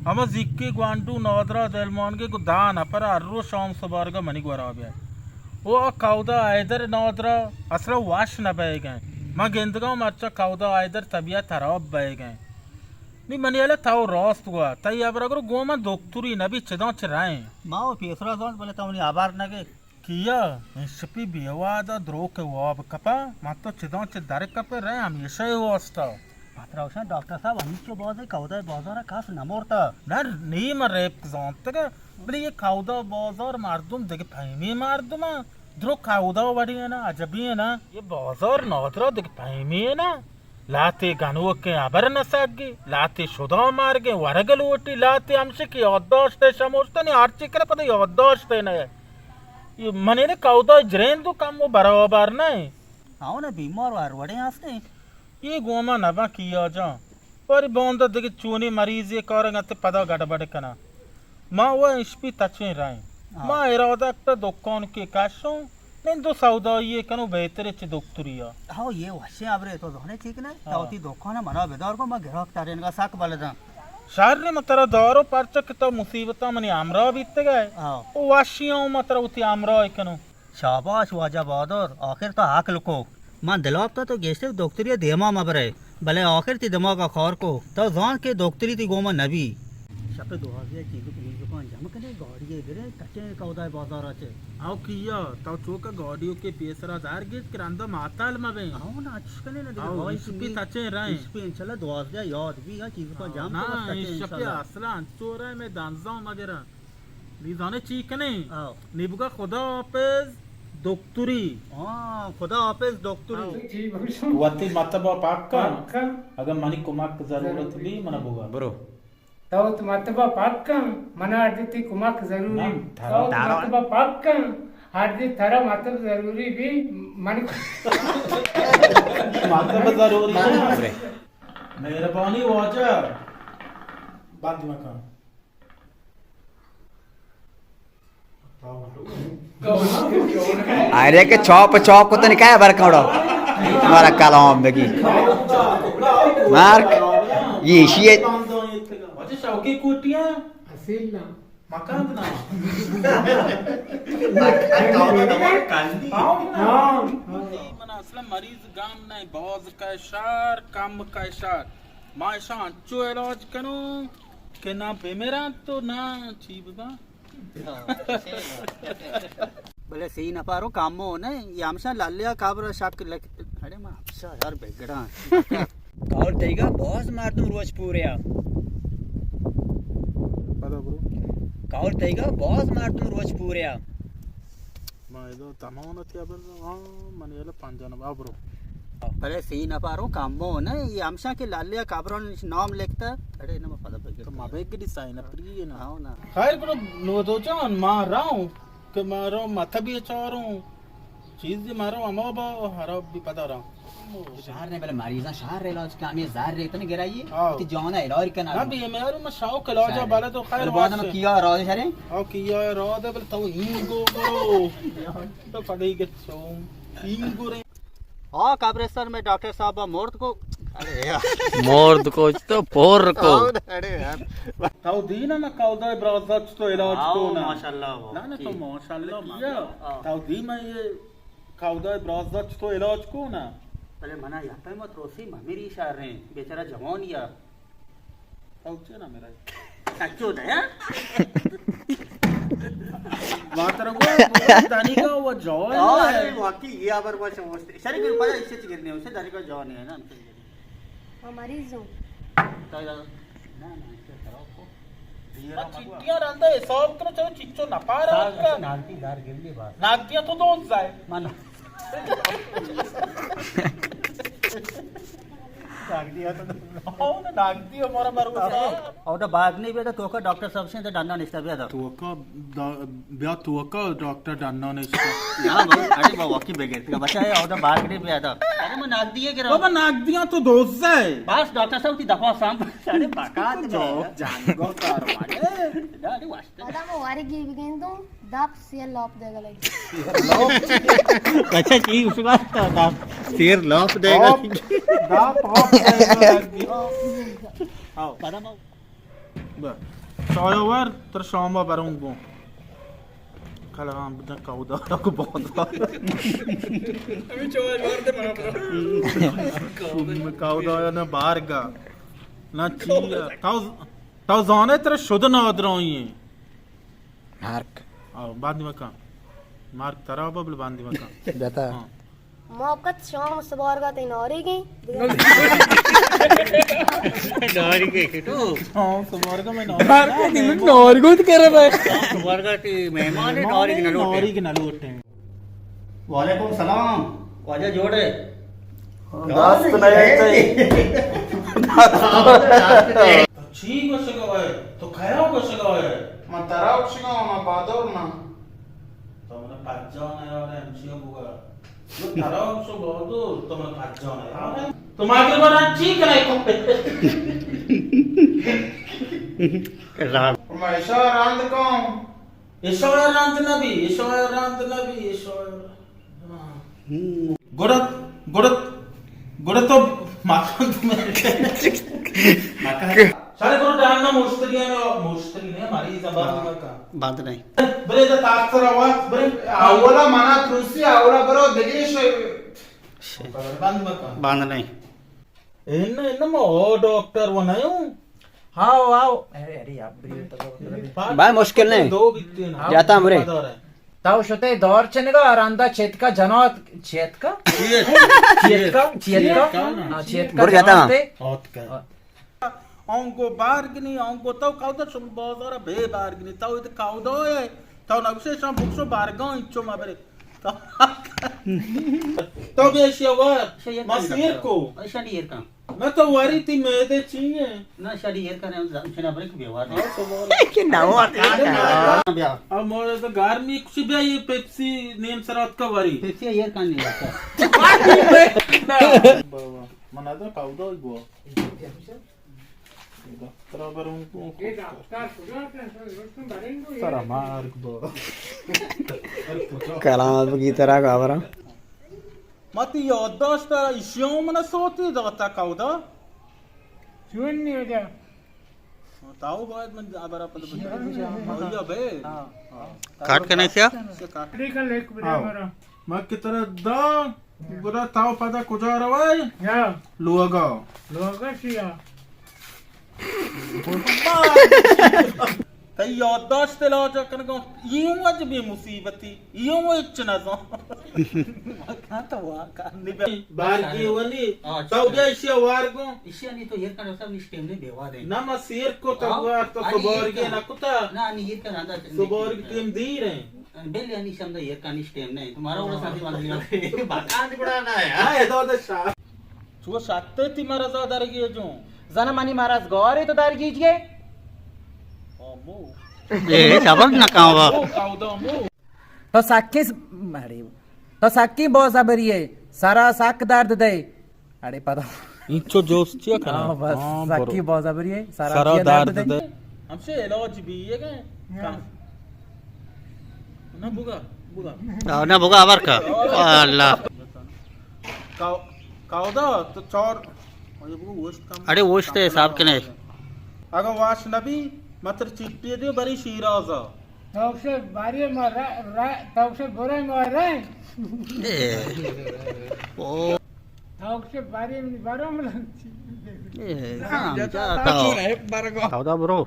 اما زیکی گوانڈو نادرا دلمانگے گو دہ نفر ہر روز شام سبارگا منی گورا بیا۔ او آ کاودا حیدر نادرا اصلا وش نبیگیں۔ ما گندگا مرچا کاودا حیدر طبیعت خراب بیگیں۔ نی منی الا تو راست گوا، تئی ابر اگر گو من دکتری نبی چداں چہ رہیں۔ ما او پیسرا زانت بلے تو منی ابر نگے۔ کیا؟ انشپی بے وہدا دروک واب کپا، من تو چداں چہ در کپے رئے ہمیشہ ء واسطہ۔ پترا گوشاں ڈاکٹر صاحب، ہمیچو بازیں کہودہ بازار ء کس نہ مرتا۔ نہ، نی من ریپک زانتگ، بلے یہ کہودہ بازار مردم دگہ پیمیں مردم ء، درو کہودہ وڑی ء نا، عجبی ء نا۔ یہ بازار نادرا دگہ پیمیں ء نا۔ لہتے گنوکیں ہبر نہ سگی، لہتے شداں مرگیں ورگ لوٹی، لہتے ہمشی کہ یادداشت ء شموشتنی، ہرچی کنے پدا یادداشت ء نہ۔ یہ منی نے کہودہ جریند و کم و برابر نہ۔ آؤ نہ بیمار و ہر وڑیں ہستیں۔ یہ گوما نباں کیا جان۔ باری باندا دگہ چونی مریضے کارگ انت پدا گڑبڑ کناں۔ ما و اشپی تچیں رائیں۔ ہاں۔ ما ارادہ کتا دکان کے کشوں، نندو سودائی ء کنوں بہتر چہ دکتری ء۔ ہاؤ، یہ وشیں ہبرے، تو زانے چی کنے؟ ہاں۔ تو وتی دکان ء منا بدار گوں، ما گراک ترینگا سک بلداں۔ شر، من ترا دارو پرچا کہ تو مصیبتاں منی ہمراہ بیتگ ئے۔ ہاؤ۔ او وشیاں ما ترا وتی ہمراہ کنوں۔ شاباش واجہ بہادر، آخر تو عقل کو۔ من دلاپ تو تو گیشتر دکتری ء دیما مبرے، بلے آخر تی دماغ ء کار کو۔ تو زان کہ دکتری تی گوما نبی۔ شپ دوازدہ چیزک میزکاں جمع کنے، گاڑی ء گرے، تچیں کہودہ بازار ء چہ۔ او کیا، تو چوکا گاڑیو کے پیسرا دار گیت کہ رندا ماتال مبیں۔ او نا، اچ کنے نا دگہ او، بھائی اشپی تچیں رائیں۔ اشپی انشاءاللہ دوازدہ یاد بی، ہاں، چیزکاں جمع نا، کو، تچیں اشپی انشاءاللہ۔ اصلا انچو رائیں میں دنزاں مگراں۔ نی زانے چی کنے؟ آؤ۔ نی بگا خدا حافظ دکتری۔ ہاں، خدا حافظ دکتری۔ آؤ۔ وتی مطلب پاک کن۔ پاک کن۔ اگر منی کمک ضرورت بی، منا بگا۔ برو۔ تو تو مطلب پاک کن، منا ہر دی تی کمک ضروری۔ نہ، تو تو ترا۔ مطلب پاک کن، ہر دی ترا مطلب ضروری بی، منی مطلب ضروری نہ۔ برے۔ مہربانی واجہ۔ بند مکن۔ آرے کہ چاپ چاپ کو تو نکایا بر کھڑا۔ مارا کلام بگی۔ مارک۔ یہ شیئے۔ واجہ شوقی کوٹیاں۔ اصیل نا۔ مکان نا۔ ہاں۔ من اصلا مریض گام نہیں، باز کا شار، کم کا شار۔ ما اشاں انچو علاج کنوں کہ نہ بمیران تو نہ چی ببا۔ بلے سی نفر و کم ہو نہ، یہ ہمشہ لالیا قبر شک لگ-، اڑے ما ہمشہ یار بگڑا۔ کاول تئیگا باز مردم روچ پوریا۔ پدا برو۔ کاول تئیگا باز مردم روچ پوریا۔ ما ادا تمام تیا بر، ہاں، من یلا پنجاہ نفر برو۔ بلے سی نفر و کم ہو نہ، یہ ہمشہ کہ لالیا قبران نام لکھتا۔ اڑے نہ ما پدا بگڑ۔ تو ما بگڑی سائن پری نا۔ ہاں نا۔ خیر کرو، نو دو جان، ما راؤں کہ ما رو مت بیچاروں۔ چیزی مارو ہما با خراب بھی پدا را۔ شہر نے بلے مریضاں شہر علاج کا، ہمیں زہر ریت نے گرائی، ہاں۔ تی جان علاج کنا۔ نہ بھی ہمیں یار، میں شوق علاج شہر۔ بلے تو خیر بلے بعد واش۔ میں کیا راج شرے؟ او کیا راج بل تو اینگو برو۔ تو پڑی گچو۔ اینگو رے۔ ہاں، قبرستان میں ڈاکٹر صاحب مرد کو، ارے یار۔ مرد کو تو پر کو۔ اڑے یار۔ تو دینا نا کاودا برازا چتو علاج کو نا۔ ماشاءاللہ۔ نہ نہ تو ماشاءاللہ کیا؟ تو دیما یہ کاودا برازا چتو علاج کو نا۔ بلے منا یا پہ مت روسی ممیری شہر ہیں، بیچارہ جوان یا۔ تو چے نا میرا؟ سچو دیا۔ واتر کو دانی کا وہ جوان ہے۔ واقعی یہ ابر بس شریک پتہ اس سے گرنے اسے دانی کا جوان ہے نا۔ ہاں، مریض ہوں۔ چٹیاں رندا حساب کرو، چلو چچو نپارا۔ ناگدی دار گلی بات۔ ناگدیاں تو دوست جائے۔ من۔ ناگدیاں تو دوست۔ او ناگدی ہمارا بروسہ۔ او دا باغ نہیں بیدا، تو کا ڈاکٹر صاحب سے ڈنڈا نشتا بیدا۔ تو کا دا-، بیا توکا ڈاکٹر ڈنّا نشتہ۔ نہ بابا، اڑے بابا، واقعی بگڑتگا۔ بچہ ہے، اودا بارگڑے پہ ادا۔ ارے میں ناگدی ہے کہ بابا، ناگدیاں تو دوست ہے۔ بس ڈاکٹر صاحب، تی دفعہ سام۔ اڑے بکات تو جاؤ، جان گو کاروانے۔ اڑے واسطے۔ پدا میں وارگی بگندوں، دپ سیر لاپ دے گا لگی۔ بچہ چی اس بات دپ سیر لاپ دے گا۔ دپ آپ دے گا لگی۔ آؤ۔ پدا میں بس۔ چایا ور، تر شاما بروں گوں۔ کلام بدن کاودا کو باندا۔ ہمیں چایا ور دے منا۔ کاودا نہ بارگا۔ نہ چی۔ تاو، تاو زانے تر شد نادرائی ہیں۔ مارک۔ آو، باندی مکان۔ مارک ترا ببل باندی مکان۔ بتا۔ ہاں۔ ما وقت شام سبارگا تئی ناریگیں۔ ناریگیں تو؟ شام سبارگا میں ناریگ۔ ناریگو تو کرے بھائی۔ شام سبارگا تئی مہمان ہے، ناریگ نہ لوٹے۔ ناریگ نہ لوٹے۔ وعلیکم سلام۔ واجہ جوڑے؟ دست نہیں تئی۔ تو چی گوشگا ہے؟ تو کیا گوشگا ہے؟ من ترا گوشگا ہوں، من بادور نہ۔ تو من پجا نہ یار، ہمچی بوگا۔ ترا چو بہادر، تو من پجا نہ یار۔ تو ماگے برا چی کنے کو؟ ما اشا راند کن۔ اشا راند نبی، اشا راند نبی، اشا۔ گڑا، گڑا، گڑا تو مکان۔ سارے گڑا ڈان نہ مشتری ہے، مشتری نہیں، مریض ہے، بند مکان۔ بند نہیں۔ برے دا تاک سر آواز، برے اولا منا ترسی، اولا برو دگیش۔ بند مکان۔ بند نہیں۔ ان، ان ما او ڈاکٹر و نہیں ہوں۔ ہاں، واو۔ ارے، ارے، یار، بری تو۔ بھائی، مشکل نہیں۔ دو بیتے نا۔ جاتا ہم رے۔ تو شتے دور چنگا رندا چیتکا جنات، چیتکا؟ چیتکا، چیتکا۔ ہاں، چیتکا بر جاتا۔ جنات۔ آنگو بارگنی، آنگو تو کاودا شم بازار بے بارگنی، تو اد کاودا ہے، تو نوشے شام بکشو بارگاں انچو مبرے۔ تو بے شیوار، ما سیر کو۔ ایشانی ایر کن۔ نہ تو وری تی میدے چی ہے؟ نہ، شادی ایر کن، چنا بریک بیوار۔ کہ نہ ہوا۔ بیا۔ اب مورے تو گرمی کچھ بیا، یہ پیپسی نیم سرات کا وری۔ پیپسی ایر کن نہیں ہوتا۔ بابا، من ادا کاودا گو۔ دفتر بروں کو۔ سر مارک بو۔ کلام بگی ترا خبر۔ ما تی یادداشت ء ایشی ء من سوتی داتا کاودا۔ چون نی وجہ؟ تاو باید من ابرا پد بجا۔ بے۔ کاٹ کنے کیا؟ کاٹ۔ ما کہ ترا دا، گڑا تاو پدا کجا روئے؟ لوگا۔ لوگا چیا؟ تئی یادداشت علاج کنگا، ایوں اج بے مصیبتی، ایوں ہچ نہ زان۔ کاں تو وا کار نی بے۔ بارگی ونی، ہاں، تو گیا اشیا وار گوں۔ اشیا نی تو ایر کن، ڈاکٹر صاحب، نی ٹیم نے بے واد ہے۔ نہ، ما سیر کو تو ہاں، وار تو آنی سبارگی ایر کن۔ نہ کتا۔ نہ، آنی ایر کن، آندا سبارگی ٹیم دیر ہے۔ بل یعنی شمدا ایر کن، نی ٹیم نے۔ تمہارا اوڑا ساتھی بند لیا۔ بکان بڑا نہ ہے۔ ہاں، ادا شاہ۔ چو شتے تی مرضا درگیجوں۔ زن منی مرض گوارے تو درگیجگے؟ آمو۔ اے، خبر نہ کاں وا۔ آمو، کاودا آمو۔ تو سکی س-، اڑے، تو سکی بازبری ہے، سرا سک درد دے۔ اڑے پدا۔ اینچو جوست چیا کنا؟ ہاں، بس، ہاں، برو۔ سکی بازبری ہے، سرا سرا درد درد دے۔ دے۔ ہمشے علاج بھی یہ گئے۔ ہاں۔ نہ بگا، بگا۔ آ، نہ بگا، ابر کا۔ اللہ۔ کاو-، کاودا تو چار، اڑے اوشت ہے، حساب کنے۔ اگر واش نبی، متر چٹی دیو، بری شیرازا۔ توکش باری ما را، را، توکش برای ما رای۔ اے۔ او۔ توکش باری منی برو ملنچی۔ اے، ہاں، جا تو۔ کاودا برو۔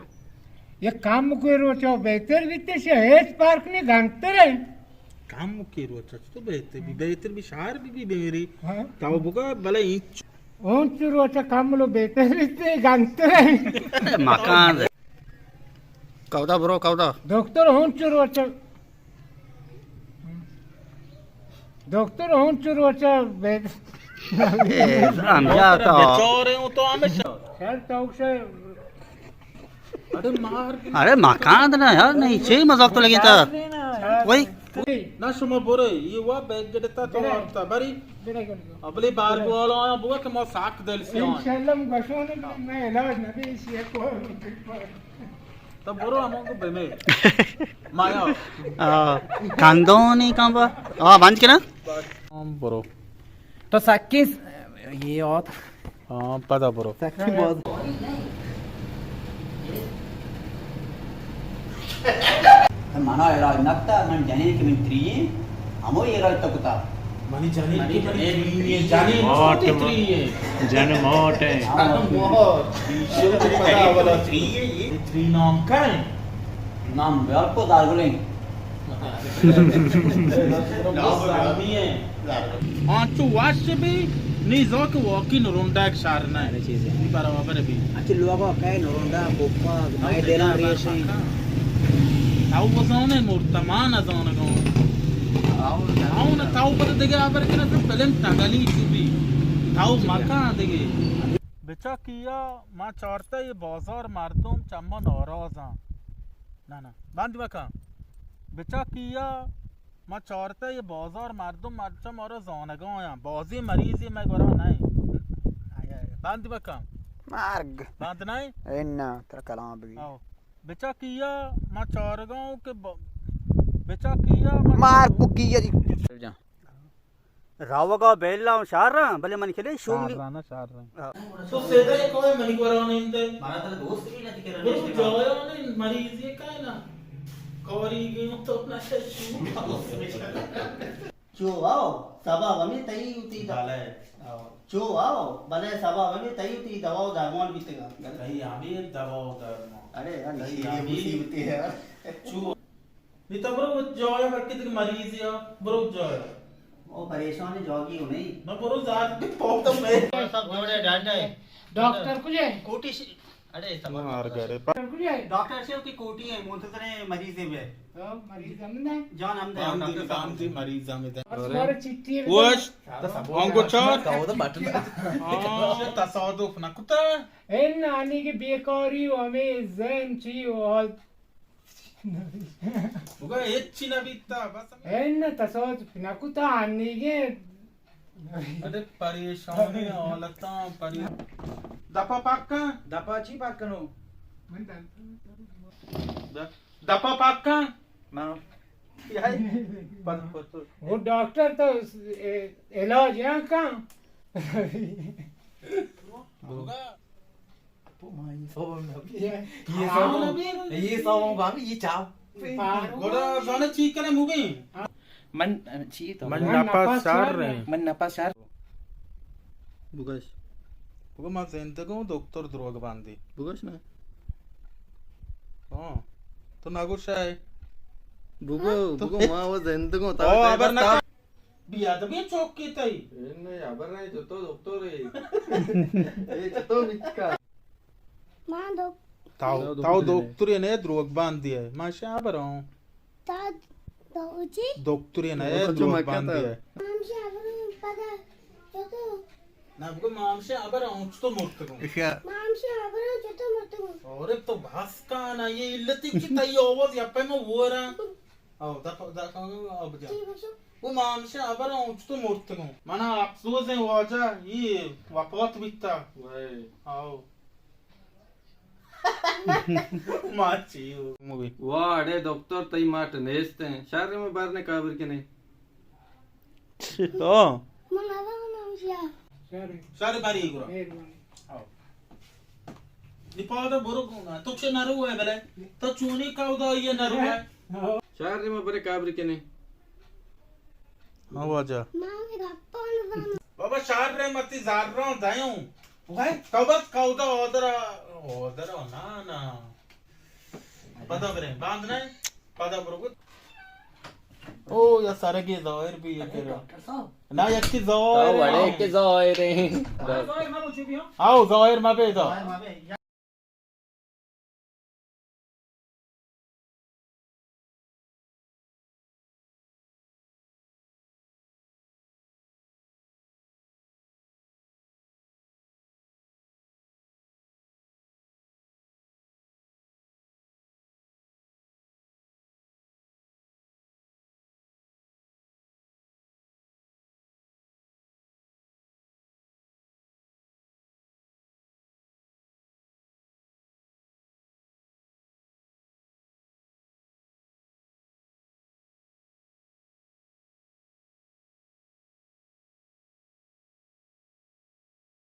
یک کام کوئی روچا بہتر بیتے، شے ہیچ پارک نے گنتر ہے۔ کام کی روچا تو بہتر بھی، بہتر بھی شہر بھی، بھی میری۔ ہاں۔ تو بگا بلے اینچ۔ اونچ روچا کام لو بہتر بیتے، گنتر ہے۔ مکان۔ کاودا برو، کاودا۔ دکتر اونچ روچا۔ دکتر اونچ روچا بہتر۔ اے، ہم جا تو۔ بچارے ہوں تو ہمیشہ۔ شر تو اسے اڑے مار۔ اڑے مکان نہ یار، نہیں، چی مذاق تو لگی تا۔ وہی۔ نہ شما برے، یہ وا بیگ گڑتا تو آپتا بری۔ ابلی بار بولو آیا بوا کہ ما ساک دل سی آن۔ انشاءاللہ من گشون میں علاج نہ بھی اسی کو۔ تو برو ہمو کو بمے۔ مایا۔ آ، کندونی کم با۔ آ، بند کنا؟ ہم برو۔ تو سکی س-، یہ آت۔ ہاں، پدا برو۔ سکی باز۔ منا علاج نکتا، من جنین کہ من تریے، ہمو علاج تو کتا۔ منی جنین کہ منی تریے، جنین موٹ، تریے۔ جن موٹ ہے۔ ہاں، موٹ۔ یہ پدا والا تریے، یہ تری نام کا ہے؟ نام بیار کو دارگلیں۔ آنچو وش بی، نی زو کہ واقعی نرونڈگ شر نہ۔ نی برابر بی۔ اچھا، لوگا کئے نرونڈگ، کوپگ، مئے دلاں ریش ایں۔ تو بزانے مرتمان زانگاں۔ آؤن تو پد دگہ ابر کنہ تو فلم تگلی چو بی۔ تو مکان دگہ۔ بچا کیا ما چارتہ یہ بازار مردم چما ناراضاں۔ نہ، نہ، بند مکن۔ بچا کیا ما چارتہ یہ بازار مردم مرچا مارا زانگایاں۔ بازی مریضی مئے گورا نئے۔ بند مکن۔ مرگ۔ بند نئے؟ انا، ترا کلام بگی۔ آؤ۔ بچا کیا ما چارگاؤں کہ ب-، بچا کیا ما مار بکی جی۔ روگا بیلا شہر رہا، بلے من کلے شوم نی۔ شہر رہا، شہر رہا۔ ہاں۔ تو سیدھا یہ کوئی منی گورا نہیں تے۔ مارا ترا دوست بھی نہ کرنے۔ برو جایا نہیں، مریض یہ کائے نا۔ کوری گیم تو نہ شو۔ چو آؤ، سبا ہمیں تئی ہوتی دا۔ بلے۔ آؤ۔ چو آؤ، بلے سبا ہمیں تئی ہوتی دوا و درمان بیتگا۔ تئی ہمیں دوا و درمان۔ اڑے یار، تئی یہ ہمیں مصیبت ہے۔ چو نی تو برو جایا، بلکہ دیگہ مریض یا، برو جایا۔ او پریشان جاگی ہو نہیں۔ نہ برو زار پہ پوتا میں۔ سب جوڑے ڈنڈے۔ ڈاکٹر کجے؟ کوٹی ش-، اڑے سب۔ مار گرے۔ ڈاکٹر کجے؟ ڈاکٹر سے کی کوٹی ہے، منتظر ہیں مریض ہے۔ او مریض ہم نہ۔ جان ہم دے، ہم ڈاکٹر دی، صاحب۔ ہم دی مریض ہم دے۔ بس مارا چٹھی ہے۔ وش۔ آنگو چار۔ ہاں، تصادف نہ کتا۔ اے نانی کی بیکاری و ہمیں ذہن چی و حال بگا ہچی نہ بیتا، بس ہمے۔ اے نہ تصادف نہ کتا، انیگے۔ اڑے پریشانی حالتاں، پری-، دپا پاک کن۔ دپا چی پاک کنو؟ د-، دپا پاک کن۔ نہ۔ یہی۔ پس، پس۔ وہ ڈاکٹر تو س-، اے-، علاج یہاں کن۔ بگا۔ اپو ما یہ سوم نبی۔ یہ سوم نبی۔ یہ سوم بابی، یہ چاو۔ گڑا زانا چی کنے مبین؟ من چی تو؟ من نپاس شار رہے۔ من نپاس شار۔ بگش۔ بگو ما زندگوں دکتر دروگ باندی۔ بگش نا۔ ہاں۔ تو نگوشئے؟ بگو، بگو، ما و زندگوں، او، تاوے ہبر نہ بس کن۔ بے ادبی چوکی تئی۔ اے نہ، ہبر نہ، چتو دکتر ئے۔ اے چتو بچکا۔ ما دک- تاو، تاو دکتر ئے۔ دکتر ئے نہ، دروگ باندی ئے۔ ما شے ہبر اوں۔ تا دو-، چی؟ دکتر ئے نہ، دکتر دروگ مکہ باندی تا۔ ئے۔ مام شے ہبر اوں پدا چتو۔ نہ، بگو مام شے ہبر اوں چتو مرتگوں۔ اشیا۔ مام شے ہبر اوں چتو مرتگوں۔ اور تو بس کن، یہ علتی چی تئی آواز یا پہ ما ورا۔ او، دپ، دپ، او بجا۔ چی بشو؟ او مام شے ہبر اوں چتو مرتگوں۔ منا افسوس ایں واجہ، یہ وفات بیتا۔ وائے۔ او۔ ما چی ہو؟ مبی۔ واڑے دکتر تئی ماٹ نیست ایں۔ شر ما برنے قبر کنے۔ او۔ من آوان نام شیا۔ شر بری گرا۔ مہربانی۔ او۔ نی پادا برو گونا۔ تو چے نرو ئے بلے؟ تو چونی کاودا یہ نرو ئے؟ شر ما برے قبر کنے۔ ہاں واجہ۔ ما ہمے گپاں نہ زاناں۔ بابا شر رحمتی زراں دایوں۔ تو بس کاودا آدرا، آدرا، نا، نا۔ پدا برے، باند نہ، پدا برو گو۔ او، یا سرگے ظاہر بی، یک ڈاکٹر صاحب۔ نا، یکی ظاہر تو وڑے ایں۔ کہ ظاہر ایں۔ ظاہر ما بچو بیاں۔ آؤ، ظاہر ما بے دا۔ ظاہر ما بے۔